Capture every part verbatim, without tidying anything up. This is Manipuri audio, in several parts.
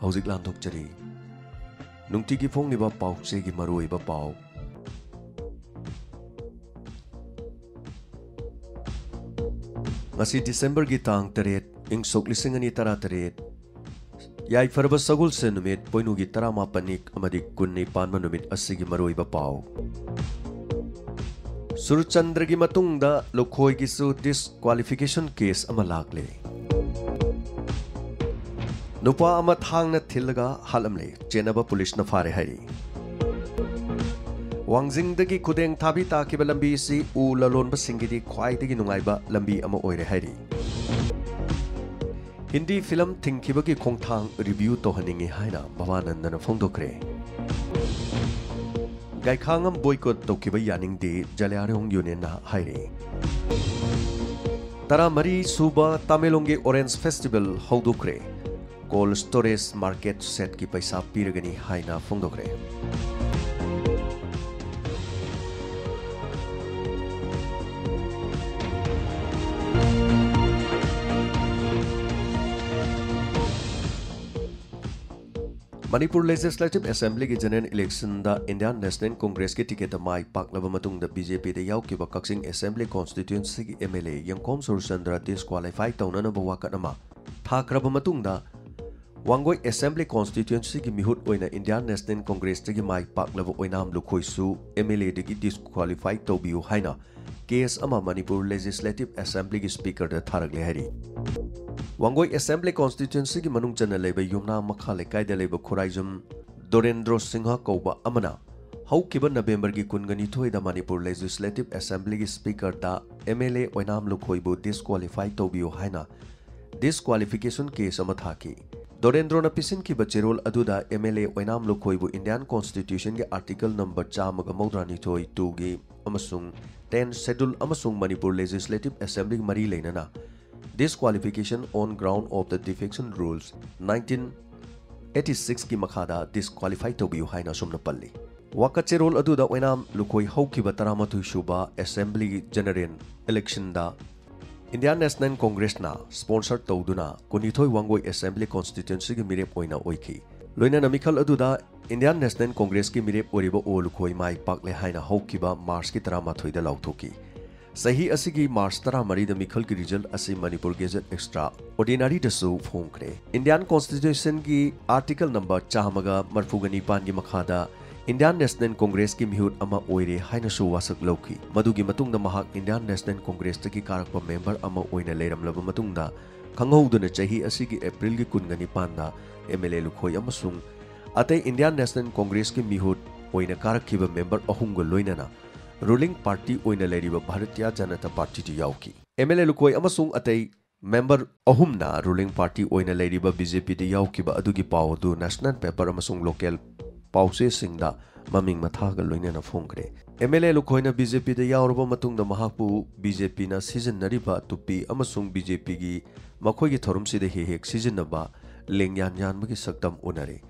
ꯍꯧꯖꯤꯛ ꯂꯥꯟꯊꯣꯛꯆꯔꯤ꯫ ꯅꯨꯡꯇꯤꯒꯤ ꯐꯣꯡꯂꯤꯕ ꯄꯥꯎꯆꯦꯒꯤ ꯃꯔꯨꯑꯣꯏꯕ ꯄꯥꯎ꯫ ꯉꯁꯤ ꯗꯤꯁꯦꯝꯕꯔꯒꯤ ꯇꯥꯡ ꯇꯔꯦꯠ, ꯏꯪ ꯁꯣꯛ ꯂꯤꯁꯤꯡ ꯑꯅꯤ ꯇꯔꯥꯇꯔꯦꯠ, ꯌꯥꯏꯐꯔꯕ ꯁꯒꯣꯜꯁꯦꯟ ꯅꯨꯃꯤꯠ, ꯄꯣꯏꯅꯨꯒꯤ ꯇꯔꯥꯃꯥꯄꯟꯅꯤ ꯑꯃꯗꯤ ꯀꯨꯟꯅꯤꯄꯥꯟꯕ ꯅꯨꯃꯤꯠ ꯑꯁꯤꯒꯤ ꯃꯔꯨꯑꯣꯏꯕ ꯄꯥꯎ꯫ ꯁꯨꯔꯆꯟꯗ꯭ꯔꯒꯤ ꯃꯇꯨꯡꯗ ꯂꯨꯈꯣꯏꯒꯤꯁꯨ ꯗꯤꯁꯀ꯭ꯋꯥꯂꯤꯐꯤꯀꯦꯁꯟ ꯀꯦꯁ ꯑꯃ ꯂꯥꯛꯂꯦ꯫ ꯅꯨꯄꯥ ꯑꯃ ꯊꯥꯡꯅ ꯊꯤꯜꯂꯒ ꯍꯥꯠꯂꯝꯂꯦ꯫ ꯆꯦꯟꯅꯕ ꯄꯨꯂꯤꯁꯅ ꯐꯥꯔꯦ ꯍꯥꯏꯔꯤ꯫ ꯋꯥꯡꯖꯤꯡꯗꯒꯤ ꯈꯨꯗꯦꯡ ꯊꯥꯕꯤ ꯇꯥꯈꯤꯕ ꯂꯝꯕꯤ ꯑꯁꯤ ꯎ ꯂꯂꯣꯟꯕꯁꯤꯡꯒꯤꯗꯤ ꯈ꯭ꯋꯥꯏꯗꯒꯤ ꯅꯨꯡꯉꯥꯏꯕ ꯂꯝꯕꯤ ꯑꯃ ꯑꯣꯏꯔꯦ ꯍꯥꯏꯔꯤ꯫ ꯍꯤꯟꯗꯤ ꯐꯤꯂꯝ ꯊꯤꯡꯈꯤꯕꯒꯤ ꯈꯣꯡꯊꯥꯡ ꯔꯤꯚ꯭ꯌꯨ ꯇꯧꯍꯟꯅꯤꯡꯏ ꯍꯥꯏꯅ ꯚꯕꯥꯅꯟꯗꯅ ꯐꯣꯡꯗꯣꯛꯈ꯭ꯔꯦ꯫ ꯒꯥꯏꯈꯥꯉꯝ ꯕꯣꯏꯀꯣꯠ ꯇꯧꯈꯤꯕ ꯌꯥꯅꯤꯡꯗꯦ, ꯖꯂꯤꯌꯥꯔꯣꯡ ꯌꯨꯅꯤꯌꯟꯅ ꯍꯥꯏꯔꯤ꯫ ꯇꯔꯥꯃꯔꯤ ꯁꯨꯕ ꯇꯥꯃꯦꯡꯂꯣꯡꯒꯤ ꯑꯣꯔꯦꯟꯖ ꯐꯦꯁꯇꯤꯚꯦꯜ ꯍꯧꯗꯣꯛꯈ꯭ꯔꯦ꯫ ꯀꯣꯜ ꯁ꯭ꯇꯣꯔꯦꯖ ꯃꯥꯔꯀꯦꯠ ꯁꯦꯠꯀꯤ ꯄꯩꯁꯥ ꯄꯤꯔꯒꯅꯤ ꯍꯥꯏꯅ ꯐꯣꯡꯗꯣꯛꯈ꯭ꯔꯦ꯫ ꯃꯅꯤꯄꯨꯔ ꯂꯦꯖꯤꯁꯂꯦꯇꯤꯚ ꯑꯦꯁꯦꯝꯕ꯭ꯂꯤꯒꯤ ꯖꯦꯅꯔꯦꯜ ꯏꯂꯦꯛꯁꯟꯗ ꯏꯟꯗꯤꯌꯥꯟ ꯅꯦꯁꯅꯦꯜ ꯀꯣꯡꯒ꯭ꯔꯦꯁꯀꯤ ꯇꯤꯀꯦꯠꯇ ꯃꯥꯏ ꯄꯥꯛꯂꯕ ꯃꯇꯨꯡꯗ ꯕꯤ ꯖꯦ ꯄꯤꯗ ꯌꯥꯎꯈꯤꯕ ꯀꯛꯆꯤꯡ ꯑꯦꯁꯦꯝꯕ꯭ꯂꯤ ꯀꯣꯟꯁꯇꯤꯇ꯭ꯌꯨꯟꯁꯤꯒꯤ M L A Yengkhom Surchandra disqualify ꯇꯧꯅꯅꯕ ꯋꯥꯀꯠ ꯑꯃ ꯊꯥꯈ꯭ꯔꯕ ꯃꯇꯨꯡꯗ, ꯋꯥꯡꯒꯣꯏ ꯑꯦꯁꯦꯝꯕ꯭ꯂꯤ ꯀꯣꯟꯁꯇꯤꯇ꯭ꯌꯨꯟꯁꯤꯒꯤ ꯃꯤꯍꯨꯠ ꯑꯣꯏꯅ ꯏꯟꯗꯤꯌꯥꯟ ꯅꯦꯁꯅꯦꯜ ꯀꯣꯡꯒ꯭ꯔꯦꯁꯇꯒꯤ ꯃꯥꯏ ꯄꯥꯛꯂꯕ ꯑꯣꯏꯅꯥꯝ ꯂꯨꯈꯣꯏꯁꯨ ꯑꯦꯝ ꯑꯦꯜ ꯑꯦꯗꯒꯤ ꯗꯤꯁꯀ꯭ꯋꯥꯂꯤꯐꯥꯏ ꯇꯧꯕꯤꯌꯨ ꯍꯥꯏꯅ ꯀꯦꯁ ꯑꯃ ꯃꯅꯤꯄꯨꯔ ꯂꯦꯖꯤꯁꯂꯦꯇꯤꯚ ꯑꯦꯁꯦꯝꯕ꯭ꯂꯤꯒꯤ ꯁ꯭ꯄꯤꯀꯔꯗ ꯊꯥꯔꯛꯂꯦ ꯍꯥꯏꯔꯤ꯫ ꯋꯥꯡꯒꯣꯏ ꯑꯦꯁꯦꯝꯕ꯭ꯂꯤ ꯀꯣꯟꯁꯇꯤꯇ꯭ꯌꯨꯟꯁꯤꯒꯤ ꯃꯅꯨꯡ ꯆꯟꯅ ꯂꯩꯕ ꯌꯨꯝꯅꯥꯝ ꯃꯈꯥ ꯂꯩꯀꯥꯏꯗ ꯂꯩꯕ ꯈꯨꯔꯥꯏꯖꯝ ꯗꯣꯔꯦꯟꯗ꯭ꯔꯣ ꯁꯤꯡꯍ ꯀꯧꯕ ꯑꯃꯅ ꯍꯧꯈꯤꯕ ꯅꯕꯦꯝꯕꯔꯒꯤ ꯀꯨꯟꯒ ꯅꯤꯊꯣꯏꯗ ꯃꯅꯤꯄꯨꯔ ꯂꯦꯖꯤꯁꯂꯦꯇꯤꯚ ꯑꯦꯁꯦꯝꯕ꯭ꯂꯤꯒꯤ ꯁ꯭ꯄꯤꯀꯔꯗ ꯑꯦꯝ ꯑꯦꯜ ꯑꯦ ꯑꯣꯏꯅꯥꯝ ꯂꯨꯈꯣꯏꯕꯨ ꯗꯤꯁꯀ꯭ꯋꯥꯂꯤꯐꯥꯏ ꯇꯧꯕꯤꯌꯨ ꯍꯥꯏꯅ ꯗꯤꯁꯀ꯭ꯋꯥꯂꯤꯐꯤꯀꯦꯁꯟ ꯀꯦꯁ ꯑꯃ ꯊꯥꯈꯤ꯫ ꯗꯣꯔꯦꯟꯗ꯭ꯔꯣꯅ ꯄꯤꯁꯤꯟꯈꯤꯕ ꯆꯦꯔꯣꯜ ꯑꯗꯨꯗ ꯑꯦꯝ ꯑꯦꯜ ꯑꯦ ꯑꯣꯏꯅꯥꯝ ꯂꯨꯈꯣꯏꯕꯨ ꯏꯟꯗꯤꯌꯥꯟ ꯀꯣꯟꯁꯇꯤꯇ꯭ꯌꯨꯁꯟꯒꯤ ꯑꯥꯔꯇꯤꯀꯜ ꯅꯝꯕꯔ ꯆꯥꯝꯃꯒ ꯃꯧꯗ꯭ꯔꯥꯅꯤꯊꯣꯏ ꯇꯨꯒꯤ ꯑꯃꯁꯨꯡ ꯇꯦꯟ ꯁꯦꯗꯨꯜ ꯑꯃꯁꯨꯡ ꯃꯅꯤꯄꯨꯔ ꯂꯦꯖꯤꯁꯂꯦꯇꯤꯚ ꯑꯦꯁꯦꯝꯕ꯭ꯂꯤꯒ ꯃꯔꯤ ꯂꯩꯅꯅ Disqualification on Ground of the Defection Rules nineteen eighty sixꯀꯤ ꯃꯈꯥꯗ ꯗꯤꯁꯀ꯭ꯋꯥꯂꯤꯐꯥꯏ ꯇꯧꯕꯤꯌꯨ ꯍꯥꯏꯅ ꯑꯁꯨꯝꯅ ꯄꯜꯂꯤ꯫ ꯋꯥꯀꯠ ꯆꯦꯔꯣꯜ ꯑꯗꯨꯗ ꯑꯣꯏꯅꯥꯝ ꯂꯨꯈꯣꯏ ꯍꯧꯈꯤꯕ ꯇꯔꯥꯃꯥꯊꯣꯏ ꯁꯨꯕ ꯑꯦꯁꯦꯝꯕ꯭ꯂꯤ ꯖꯦꯅꯔꯦꯜ ꯏꯂꯦꯛꯁꯟꯗ Indian National Congressꯅ sponsor ꯇꯧꯗꯨꯅ ꯀꯨꯟꯅꯤꯊꯣꯏ ꯋꯥꯡꯒꯣꯏ Assembly Constituencyꯒꯤ ꯃꯤꯔꯦꯞ ꯑꯣꯏꯅ ꯑꯣꯏꯈꯤ꯫ ꯂꯣꯏꯅꯅ ꯃꯤꯈꯜ ꯑꯗꯨꯗ Indian National Congressꯀꯤ ꯃꯤꯔꯦꯞ ꯑꯣꯏꯔꯤꯕ ꯑꯣ ꯂꯨꯈꯣꯏ ꯃꯥꯏ ꯄꯥꯛꯂꯦ ꯍꯥꯏꯅ ꯍꯧꯈꯤꯕ Marchꯀꯤ ꯇꯔꯥꯃꯥꯊꯣꯏꯗ ꯂꯥꯎꯊꯣꯛꯈꯤ꯫ ꯆꯍꯤ ꯑꯁꯤꯒꯤ March ꯇꯔꯥꯃꯔꯤꯗ ꯃꯤꯈꯜꯒꯤ result ꯑꯁꯤ Manipur Gazette Extraordinaryꯗꯁꯨ ꯐꯣꯡꯈ꯭ꯔꯦ꯫ Indian Constitutionꯒꯤ Article number ꯆꯥꯝꯃꯒ ꯃꯔꯤꯐꯨꯒ ꯅꯤꯄꯥꯟꯒꯤ ꯃꯈꯥꯗ Indian National Congressꯀꯤ ꯃꯤꯍꯨꯠ ꯑꯃ ꯑꯣꯏꯔꯦ ꯍꯥꯏꯅꯁꯨ ꯋꯥꯁꯛ ꯂꯧꯈꯤ꯫ ꯃꯗꯨꯒꯤ ꯃꯇꯨꯡꯗ ꯃꯍꯥꯛ Indian National Congressꯇꯒꯤ ꯀꯥꯔꯛꯄ member ꯑꯃ ꯑꯣꯏꯅ ꯂꯩꯔꯝꯂꯕ ꯃꯇꯨꯡꯗ, ꯈꯪꯍꯧꯗꯅ ꯆꯍꯤ ꯑꯁꯤꯒꯤ Aprilꯒꯤ ꯀꯨꯟꯒ ꯅꯤꯄꯥꯟꯗ MLA ꯂꯨꯈꯣꯏ ꯑꯃꯁꯨꯡ ꯑꯇꯩ Indian National Congressꯀꯤ ꯃꯤꯍꯨꯠ ꯑꯣꯏꯅ ꯀꯥꯔꯛꯈꯤꯕ member ꯑꯍꯨꯝꯒ ꯂꯣꯏꯅꯅ ruling party ꯑꯣꯏꯅ ꯂꯩꯔꯤꯕ Bharatiya Janata Partyꯗ ꯌꯥꯎꯈꯤ꯫ MLA ꯂꯨꯈꯣꯏ ꯑꯃꯁꯨꯡ ꯑꯇꯩ member ꯑꯍꯨꯝꯅ ruling party ꯑꯣꯏꯅ ꯂꯩꯔꯤꯕ BJPꯗ ꯌꯥꯎꯈꯤꯕ ꯑꯗꯨꯒꯤ ꯄꯥꯎ ꯑꯗꯨ national paper ꯑꯃꯁꯨꯡ local ꯄꯥꯎꯆꯦꯁꯤꯡꯗ ꯃꯃꯤꯡ ꯃꯊꯥꯒ ꯂꯣꯏꯅꯅ ꯐꯣꯡꯈ꯭ꯔꯦ꯫ MLA ꯂꯨꯈꯣꯏꯅ BJPꯗ ꯌꯥꯎꯔꯕ ꯃꯇꯨꯡꯗ ꯃꯍꯥꯛꯄꯨ BJPꯅ ꯁꯤꯖꯤꯟꯅꯔꯤꯕ ꯇꯨꯄꯤ ꯑꯃꯁꯨꯡ BJPꯒꯤ ꯃꯈꯣꯏꯒꯤ ꯊꯧꯔꯝꯁꯤꯗ ꯍꯦꯛ ꯍꯦꯛ ꯁꯤꯖꯤꯟꯅꯕ ꯂꯦꯡꯌꯥꯟ ꯌꯥꯟꯕꯒꯤ ꯁꯛꯇꯝ ꯎꯅꯔꯦ꯫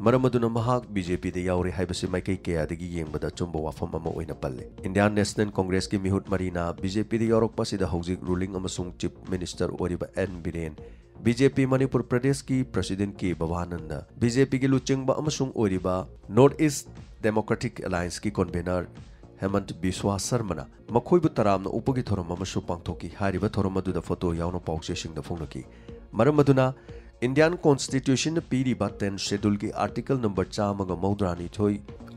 ꯃꯔꯝ ꯑꯗꯨꯅ ꯃꯍꯥꯛ BJPꯗ ꯌꯥꯎꯔꯦ ꯍꯥꯏꯕꯁꯤ ꯃꯥꯏꯀꯩ ꯀꯌꯥꯗꯒꯤ ꯌꯦꯡꯕꯗ ꯑꯆꯨꯝꯕ ꯋꯥꯐꯝ ꯑꯃ ꯑꯣꯏꯅ ꯄꯜꯂꯦ꯫ Indian National Congressꯀꯤ ꯃꯤꯍꯨꯠ ꯃꯔꯤꯅ BJPꯗ ꯌꯥꯎꯔꯛꯄ ꯑꯁꯤꯗ ꯍꯧꯖꯤꯛ ruling ꯑꯃꯁꯨꯡ Chief Minister ꯑꯣꯏꯔꯤꯕ ꯑꯦꯟ ꯕꯤꯔꯦꯟ, BJP ꯃꯅꯤꯄꯨꯔ ꯄ꯭ꯔꯗꯦꯁꯀꯤ Presidentꯀꯦ ꯚꯕꯥꯅꯟꯗ, BJPꯒꯤ ꯂꯨꯆꯤꯡꯕ ꯑꯃꯁꯨꯡ ꯑꯣꯏꯔꯤꯕ North East Democratic Allianceꯀꯤ convener ꯍꯦꯃꯟꯠ ꯕꯤꯁ꯭ꯋꯥ ꯁꯔꯃꯅ ꯃꯈꯣꯏꯕꯨ ꯇꯔꯥꯝꯅ ꯑꯣꯛꯄꯒꯤ ꯊꯧꯔꯝ ꯑꯃꯁꯨ ꯄꯥꯡꯊꯣꯛꯈꯤ꯫ ꯍꯥꯏꯔꯤꯕ ꯊꯧꯔꯝ ꯑꯗꯨꯗ photo ꯌꯥꯎꯅ ꯄꯥꯎꯆꯦꯁꯤꯡꯗ ꯐꯣꯡꯅꯈꯤ꯫ ꯃꯔꯝ ꯑꯗꯨꯅ Indian Constitutionꯅ ꯄꯤꯔꯤꯕ Tenth Scheduleꯒꯤ Article number ꯆꯥꯝꯃꯒ ꯃꯧꯗ꯭ꯔꯥꯅꯤꯊꯣꯏ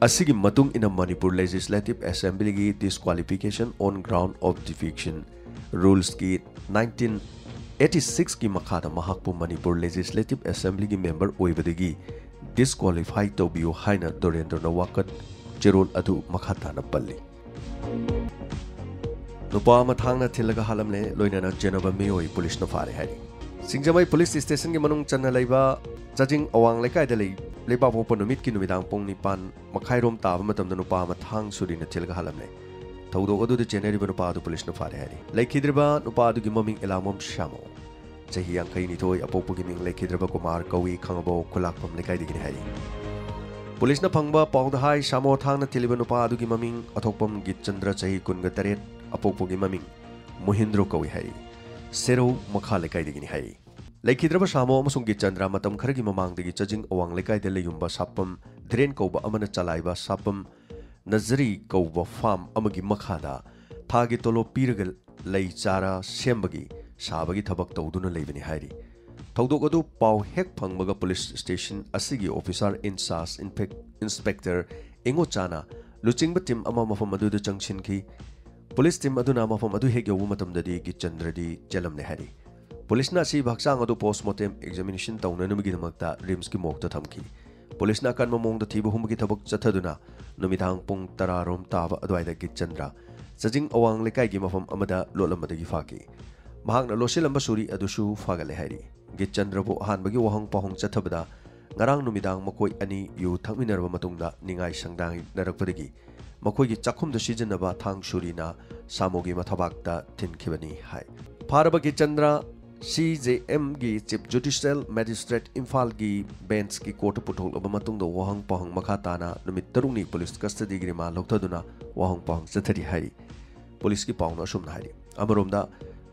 ꯑꯁꯤꯒꯤ ꯃꯇꯨꯡ ꯏꯟꯅ Manipur Legislative Assemblyꯒꯤ disqualification on ground of defection rulesꯀꯤ nineteen eighty sixꯀꯤ ꯃꯈꯥꯗ ꯃꯍꯥꯛꯄꯨ Manipur Legislative Assemblyꯒꯤ member ꯑꯣꯏꯕꯗꯒꯤ disqualify ꯇꯧꯕꯤꯌꯨ ꯍꯥꯏꯅ ꯗꯣꯔꯦꯟꯗ꯭ꯔꯅ ꯋꯥꯀꯠ ꯆꯦꯔꯣꯜ ꯑꯗꯨ ꯃꯈꯥ ꯇꯥꯅ ꯄꯜꯂꯤ꯫ ꯅꯨꯄꯥ ꯑꯃ ꯊꯥꯡꯅ ꯊꯤꯜꯂꯒ ꯍꯥꯠꯂꯝꯂꯦ, ꯂꯣꯏꯅꯅ ꯆꯦꯟꯅꯕ ꯃꯤꯑꯣꯏ ꯄꯨꯂꯤꯁꯅ ꯐꯥꯔꯦ ꯍꯥꯏꯔꯤ꯫ ꯁꯤꯡꯖꯃꯩ ꯄꯨꯂꯤꯁ ꯁ꯭ꯇꯦꯁꯟꯒꯤ ꯃꯅꯨꯡ ꯆꯟꯅ ꯂꯩꯕ ꯆꯥꯖꯤꯡ ꯑꯋꯥꯡ ꯂꯩꯀꯥꯏꯗ ꯂꯩ-, ꯂꯩꯕꯥꯛꯄꯣꯛꯄ ꯅꯨꯃꯤꯠꯀꯤ ꯅꯨꯃꯤꯗꯥꯡ ꯄꯨꯡ ꯅꯤꯄꯥꯟ ꯃꯈꯥꯏꯔꯣꯝ ꯇꯥꯕ ꯃꯇꯝꯗ ꯅꯨꯄꯥ ꯑꯃ ꯊꯥꯡ ꯁꯨꯔꯤꯅ ꯊꯤꯜꯂꯒ ꯍꯥꯠꯂꯝꯂꯦ꯫ ꯊꯧꯗꯣꯛ ꯑꯗꯨꯗ ꯆꯦꯟꯅꯔꯤꯕ ꯅꯨꯄꯥ ꯑꯗꯨ ꯄꯨꯂꯤꯁꯅ ꯐꯥꯔꯦ ꯍꯥꯏꯔꯤ꯫ ꯂꯩꯈꯤꯗ꯭ꯔꯤꯕ ꯅꯨꯄꯥ ꯑꯗꯨꯒꯤ ꯃꯃꯤꯡ ꯑꯦꯂꯥꯃꯣꯝ ꯁ꯭ꯌꯥꯃꯣ, ꯆꯍꯤ ꯌꯥꯡꯈꯩ ꯅꯤꯊꯣꯏ, ꯑꯄꯣꯛꯄꯒꯤ ꯃꯤꯡ ꯂꯩꯈꯤꯗ꯭ꯔꯕ ꯀꯨꯃꯥꯔ ꯀꯧꯏ, ꯈꯥꯉꯕꯣꯛ ꯈꯨꯂꯥꯛꯄꯝ ꯂꯩꯀꯥꯏꯗꯒꯤꯅꯤ ꯍꯥꯏꯔꯤ꯫ ꯄꯨꯂꯤꯁꯅ ꯐꯪꯕ ꯄꯥꯎꯗ ꯍꯥꯏ, ꯁ꯭ꯌꯥꯃꯣ ꯊꯥꯡꯅ ꯊꯤꯜꯂꯤꯕ ꯅꯨꯄꯥ ꯑꯗꯨꯒꯤ ꯃꯃꯤꯡ ꯑꯊꯣꯛꯄꯝ ꯒꯤꯠꯆꯟꯗ꯭ꯔ, ꯆꯍꯤ ꯀꯨꯟꯒ ꯇꯔꯦꯠ, ꯑꯄꯣꯛꯄꯒꯤ ꯃꯃꯤꯡ ꯃꯣꯍꯤꯟꯗ꯭ꯔꯣ ꯀꯧꯏ ꯍꯥꯏꯔꯤ꯫ ꯁꯦꯔꯧ ꯃꯈꯥ ꯂꯩꯀꯥꯏꯗꯒꯤꯅꯤ ꯍꯥꯏꯔꯤ꯫ ꯂꯩꯈꯤꯗ꯭ꯔꯕ ꯁꯥꯃꯣ ꯑꯃꯁꯨꯡ ꯒꯤꯆꯟꯗ꯭ꯔ ꯃꯇꯝ ꯈꯔꯒꯤ ꯃꯃꯥꯡꯗꯒꯤ ꯆꯥꯖꯤꯡ ꯑꯋꯥꯡ ꯂꯩꯀꯥꯏꯗ ꯂꯩꯌꯨꯝꯕ ꯁꯥꯄꯝ ꯙꯤꯔꯦꯟ ꯀꯧꯕ ꯑꯃꯅ ꯆꯂꯥꯏꯕ ꯁꯥꯄꯝ ꯅꯖꯔꯤ ꯀꯧꯕ ꯐꯥꯝ ꯑꯃꯒꯤ ꯃꯈꯥꯗ ꯊꯥꯒꯤ ꯇꯣꯂꯣꯞ ꯄꯤꯔꯒ ꯂꯩ ꯆꯥꯔ ꯁꯦꯝꯕꯒꯤ ꯁꯥꯕꯒꯤ ꯊꯕꯛ ꯇꯧꯗꯨꯅ ꯂꯩꯕꯅꯤ ꯍꯥꯏꯔꯤ꯫ ꯊꯧꯗꯣꯛ ꯑꯗꯨ ꯄꯥꯎ ꯍꯦꯛ ꯐꯪꯕꯒ ꯄꯨꯂꯤꯁ ꯁ꯭ꯇꯦꯁꯟ ꯑꯁꯤꯒꯤ ꯑꯣꯐꯤꯁꯥꯔ ꯏꯟꯆꯥꯔꯖ ꯏꯟꯐꯦꯛ-, ꯏꯟꯁꯄꯦꯛꯇꯔ ꯏꯉꯣꯆꯥꯅ ꯂꯨꯆꯤꯡꯕ ꯇꯤꯝ ꯑꯃ ꯃꯐꯝ ꯑꯗꯨꯗ ꯆꯪꯁꯤꯟꯈꯤ꯫ ꯄꯨꯂꯤꯁ ꯇꯤꯝ ꯑꯗꯨꯅ ꯃꯐꯝ ꯑꯗꯨ ꯍꯦꯛ ꯌꯧꯕ ꯃꯇꯝꯗꯗꯤ ꯒꯤꯆꯟꯗ꯭ꯔꯗꯤ ꯆꯦꯜꯂꯝꯂꯦ ꯍꯥꯏꯔꯤ꯫ ꯄꯨꯂꯤꯁꯅ ꯑꯁꯤꯕ ꯍꯛꯆꯥꯡ ꯑꯗꯨ ꯄꯣꯁꯃꯣꯔꯇꯦꯝ ꯑꯦꯛꯖꯥꯃꯤꯅꯦꯁꯟ ꯇꯧꯅꯅꯕꯒꯤꯗꯃꯛꯇ ꯔꯤꯝꯁꯀꯤ ꯃꯣꯔꯒꯇ ꯊꯝꯈꯤ꯫ ꯄꯨꯂꯤꯁꯅ ꯑꯀꯟꯕ ꯃꯑꯣꯡꯗ ꯊꯤꯕ ꯍꯨꯝꯕꯒꯤ ꯊꯕꯛ ꯆꯠꯊꯗꯨꯅ ꯅꯨꯃꯤꯗꯥꯡ ꯄꯨꯡ ꯇꯔꯥ ꯔꯣꯝ ꯇꯥꯕ ꯑꯗꯨꯋꯥꯏꯗ ꯒꯤꯠꯆꯟꯗ꯭ꯔ ꯆꯖꯤꯡ ꯑꯋꯥꯡ ꯂꯩꯀꯥꯏꯒꯤ ꯃꯐꯝ ꯑꯃꯗ ꯂꯣꯠꯂꯝꯕꯗꯒꯤ ꯐꯥꯈꯤ꯫ ꯃꯍꯥꯛꯅ ꯂꯣꯠꯁꯤꯜꯂꯝꯕ ꯁꯨꯔꯤ ꯑꯗꯨꯁꯨ ꯐꯥꯒꯠꯂꯦ ꯍꯥꯏꯔꯤ꯫ ꯒꯤꯠꯆꯟꯗ꯭ꯔꯕꯨ ꯑꯍꯥꯟꯕꯒꯤ ꯋꯥꯍꯪ ꯄꯥꯎꯍꯪ ꯆꯠꯊꯕꯗ ꯉꯔꯥꯡ ꯅꯨꯃꯤꯗꯥꯡ ꯃꯈꯣꯏ ꯑꯅꯤ ꯌꯨ ꯊꯛꯃꯤꯟꯅꯔꯕ ꯃꯇꯨꯡꯗ ꯅꯤꯡꯉꯥꯏ ꯁꯪꯗꯥꯏꯅꯔꯛꯄꯗꯒꯤ ꯃꯈꯣꯏꯒꯤ ꯆꯥꯛꯈꯨꯝꯗ ꯁꯤꯖꯤꯟꯅꯕ ꯊꯥꯡ ꯁꯨꯔꯤꯅ ꯁꯥꯃꯣꯒꯤ ꯃꯊꯕꯥꯛꯇ ꯊꯤꯟꯈꯤꯕꯅꯤ ꯍꯥꯏ꯫ ꯐꯥꯔꯕ ꯒꯤꯠꯆꯟꯗ꯭ꯔ ꯁꯤ ꯖꯦ ꯑꯦꯝꯒꯤ ꯆꯤꯐ ꯖꯨꯗꯤꯁꯤꯌꯦꯜ ꯃꯦꯖꯤꯁꯇ꯭ꯔꯦꯠ ꯏꯝꯐꯥꯜꯒꯤ ꯕꯦꯟꯁꯀꯤ ꯀꯣꯔꯠꯇ ꯄꯨꯊꯣꯛꯂꯕ ꯃꯇꯨꯡꯗ ꯋꯥꯍꯪ ꯄꯥꯎꯍꯪ ꯃꯈꯥ ꯇꯥꯅ ꯅꯨꯃꯤꯠ ꯇꯔꯨꯛꯅꯤ ꯄꯨꯂꯤꯁ ꯀꯁꯇꯗꯤꯒꯤ ꯔꯤꯃꯥꯟ ꯂꯧꯊꯗꯨꯅ ꯋꯥꯍꯪ ꯄꯥꯎꯍꯪ ꯆꯠꯊꯔꯤ ꯍꯥꯏꯔꯤ꯫ ꯄꯨꯂꯤꯁꯀꯤ ꯄꯥꯎꯅ ꯑꯁꯨꯝꯅ ꯍꯥꯏꯔꯤ꯫ ꯑꯃꯔꯣꯝꯗ,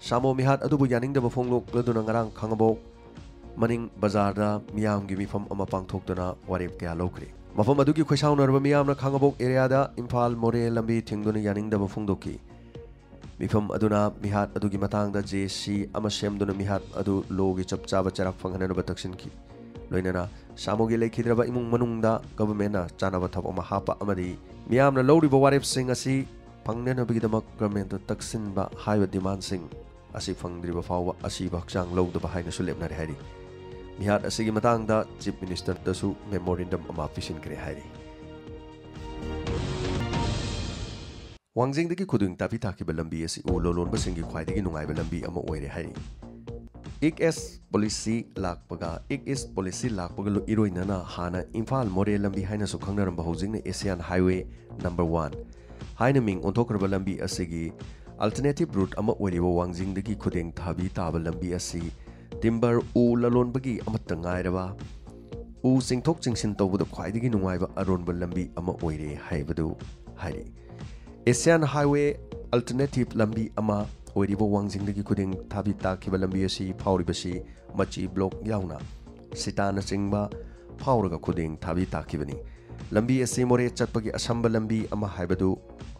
ꯁꯥꯃꯣ ꯃꯤꯍꯥꯠ ꯑꯗꯨꯕꯨ ꯌꯥꯅꯤꯡꯗꯕ ꯐꯣꯡꯗꯣꯛꯂꯗꯨꯅ ꯉꯔꯥꯡ ꯈꯥꯡꯉꯕꯣꯛ ꯃꯅꯤꯡ ꯕꯖꯥꯔꯗ ꯃꯤꯌꯥꯝꯒꯤ ꯃꯤꯐꯝ ꯑꯃ ꯄꯥꯡꯊꯣꯛꯇꯨꯅ ꯋꯥꯔꯦꯞ ꯀꯌꯥ ꯂꯧꯈ꯭ꯔꯦ꯫ ꯃꯐꯝ ꯑꯗꯨꯒꯤ ꯈꯣꯏꯁꯥꯎꯅꯔꯕ ꯃꯤꯌꯥꯝꯅ ꯈꯥꯡꯉꯕꯣꯛ ꯑꯦꯔꯤꯌꯥꯗ ꯏꯝꯐꯥꯜ ꯃꯣꯔꯦ ꯂꯝꯕꯤ ꯊꯤꯡꯗꯨꯅ ꯌꯥꯅꯤꯡꯗꯕ ꯐꯣꯡꯗꯣꯛꯈꯤ꯫ ꯃꯤꯐꯝ ꯑꯗꯨꯅ ꯃꯤꯍꯥꯠ ꯑꯗꯨꯒꯤ ꯃꯇꯥꯡꯗ ꯖꯦ ꯁꯤ ꯑꯃ ꯁꯦꯝꯗꯨꯅ ꯃꯤꯍꯥꯠ ꯑꯗꯨ ꯂꯣꯒꯤ ꯆꯞ ꯆꯥꯕ ꯆꯩꯔꯥꯛ ꯐꯪꯍꯟꯅꯕ ꯇꯛꯁꯤꯟꯈꯤ꯫ ꯂꯣꯏꯅꯅ ꯁꯥꯃꯣꯒꯤ ꯂꯩꯈꯤꯗ꯭ꯔꯕ ꯏꯃꯨꯡ ꯃꯅꯨꯡꯗ ꯒꯚꯔꯟꯃꯦꯟꯠꯅ ꯆꯥꯅꯕ ꯊꯕꯛ ꯑꯃ ꯍꯥꯞꯄ ꯑꯃꯗꯤ ꯃꯤꯌꯥꯝꯅ ꯂꯧꯔꯤꯕ ꯋꯥꯔꯦꯞꯁꯤꯡ ꯑꯁꯤ ꯐꯪꯅꯅꯕꯒꯤꯗꯃꯛ ꯒꯚꯔꯟꯃꯦꯟꯠꯇ ꯇꯛꯁꯤꯟꯕ ꯍꯥꯏꯕ ꯗꯤꯃꯥꯟꯁꯤꯡ ꯑꯁꯤ ꯐꯪꯗ꯭ꯔꯤꯕ ꯐꯥꯎꯕ ꯑꯁꯤꯕ ꯍꯛꯆꯥꯡ ꯂꯧꯗꯕ ꯍꯥꯏꯅꯁꯨ ꯂꯦꯞꯅꯔꯦ ꯍꯥꯏꯔꯤ꯫ ꯃꯤꯍꯥꯠ ꯑꯁꯤꯒꯤ ꯃꯇꯥꯡꯗ ꯆꯤꯐ ꯃꯤꯅꯤꯁꯇꯔꯗꯁꯨ ꯃꯦꯃꯣꯔꯦꯟꯗꯝ ꯑꯃ ꯄꯤꯁꯤꯟꯈ꯭ꯔꯦ ꯍꯥꯏꯔꯤ꯫ ꯋꯥꯡꯖꯤꯡꯗꯒꯤ ꯈꯨꯗꯣꯡ ꯇꯥꯕꯤ ꯇꯥꯈꯤꯕ ꯂꯝꯕꯤ ꯑꯁꯤ ꯎ ꯂꯂꯣꯟꯕꯁꯤꯡꯒꯤ ꯈ꯭ꯋꯥꯏꯗꯒꯤ ꯅꯨꯡꯉꯥꯏꯕ ꯂꯝꯕꯤ ꯑꯃ ꯑꯣꯏꯔꯦ ꯍꯥꯏꯔꯤ꯫ ꯏꯛ ꯑꯦꯁ ꯄꯣꯂꯤꯁꯤ ꯂꯥꯛꯄꯒ, ꯏꯛ ꯏꯁ ꯄꯣꯂꯤꯁꯤ ꯂꯥꯛꯄꯒ ꯂꯣ-, ꯏꯔꯣꯏꯅꯅ ꯍꯥꯟꯅ ꯏꯝꯐꯥꯜ ꯃꯣꯔꯦ ꯂꯝꯕꯤ ꯍꯥꯏꯅꯁꯨ ꯈꯪꯅꯔꯝꯕ ꯍꯧꯖꯤꯛꯅ ꯑꯦꯁꯤꯌꯥꯟ ꯍꯥꯏꯋꯦ ꯅꯝꯕꯔ ꯋꯥꯟ ꯍꯥꯏꯅ ꯃꯤꯡ ꯑꯣꯟꯊꯣꯛꯈ꯭ꯔꯕ ꯂꯝꯕꯤ ꯑꯁꯤꯒꯤ ꯑꯜꯇꯔꯅꯦꯇꯤꯚ ꯔꯨꯠ ꯑꯃ ꯑꯣꯏꯔꯤꯕ ꯋꯥꯡꯖꯤꯡꯗꯒꯤ ꯈꯨꯗꯦꯡ ꯊꯥꯕꯤ ꯇꯥꯕ ꯂꯝꯕꯤ ꯑꯁꯤ ꯇꯤꯝꯕꯔ ꯎ ꯂꯂꯣꯟꯕꯒꯤ ꯑꯃꯠꯇ ꯉꯥꯏꯔꯕ ꯎ ꯆꯤꯡꯊꯣꯛ ꯆꯤꯡꯁꯤꯟ ꯇꯧꯕꯗ ꯈ꯭ꯋꯥꯏꯗꯒꯤ ꯅꯨꯡꯉꯥꯏꯕ ꯑꯔꯣꯟꯕ ꯂꯝꯕꯤ ꯑꯃ ꯑꯣꯏꯔꯦ ꯍꯥꯏꯕꯗꯨ ꯍꯥꯏꯔꯤ꯫ ꯑꯦꯁꯤꯌꯥꯟ ꯍꯥꯏꯋꯦ ꯑꯜꯇꯔꯅꯦꯇꯤꯚ ꯂꯝꯕꯤ ꯑꯃ ꯑꯣꯏꯔꯤꯕ ꯋꯥꯡꯖꯤꯡꯗꯒꯤ ꯈꯨꯗꯦꯡ ꯊꯥꯕꯤ ꯇꯥꯈꯤꯕ ꯂꯝꯕꯤ ꯑꯁꯤ ꯐꯥꯎꯔꯤꯕꯁꯤ ꯃꯆꯤ ꯕ꯭ꯂꯣꯛ ꯌꯥꯎꯅ ꯁꯤꯇꯥꯅꯆꯤꯡꯕ ꯐꯥꯎꯔꯒ ꯈꯨꯗꯦꯡ ꯊꯥꯕꯤ ꯇꯥꯈꯤꯕꯅꯤ꯫ ꯂꯝꯕꯤ ꯑꯁꯤ ꯃꯣꯔꯦ ꯆꯠꯄꯒꯤ ꯑꯁꯝꯕ ꯂꯝꯕꯤ ꯑꯃ ꯍꯥꯏꯕꯗꯨ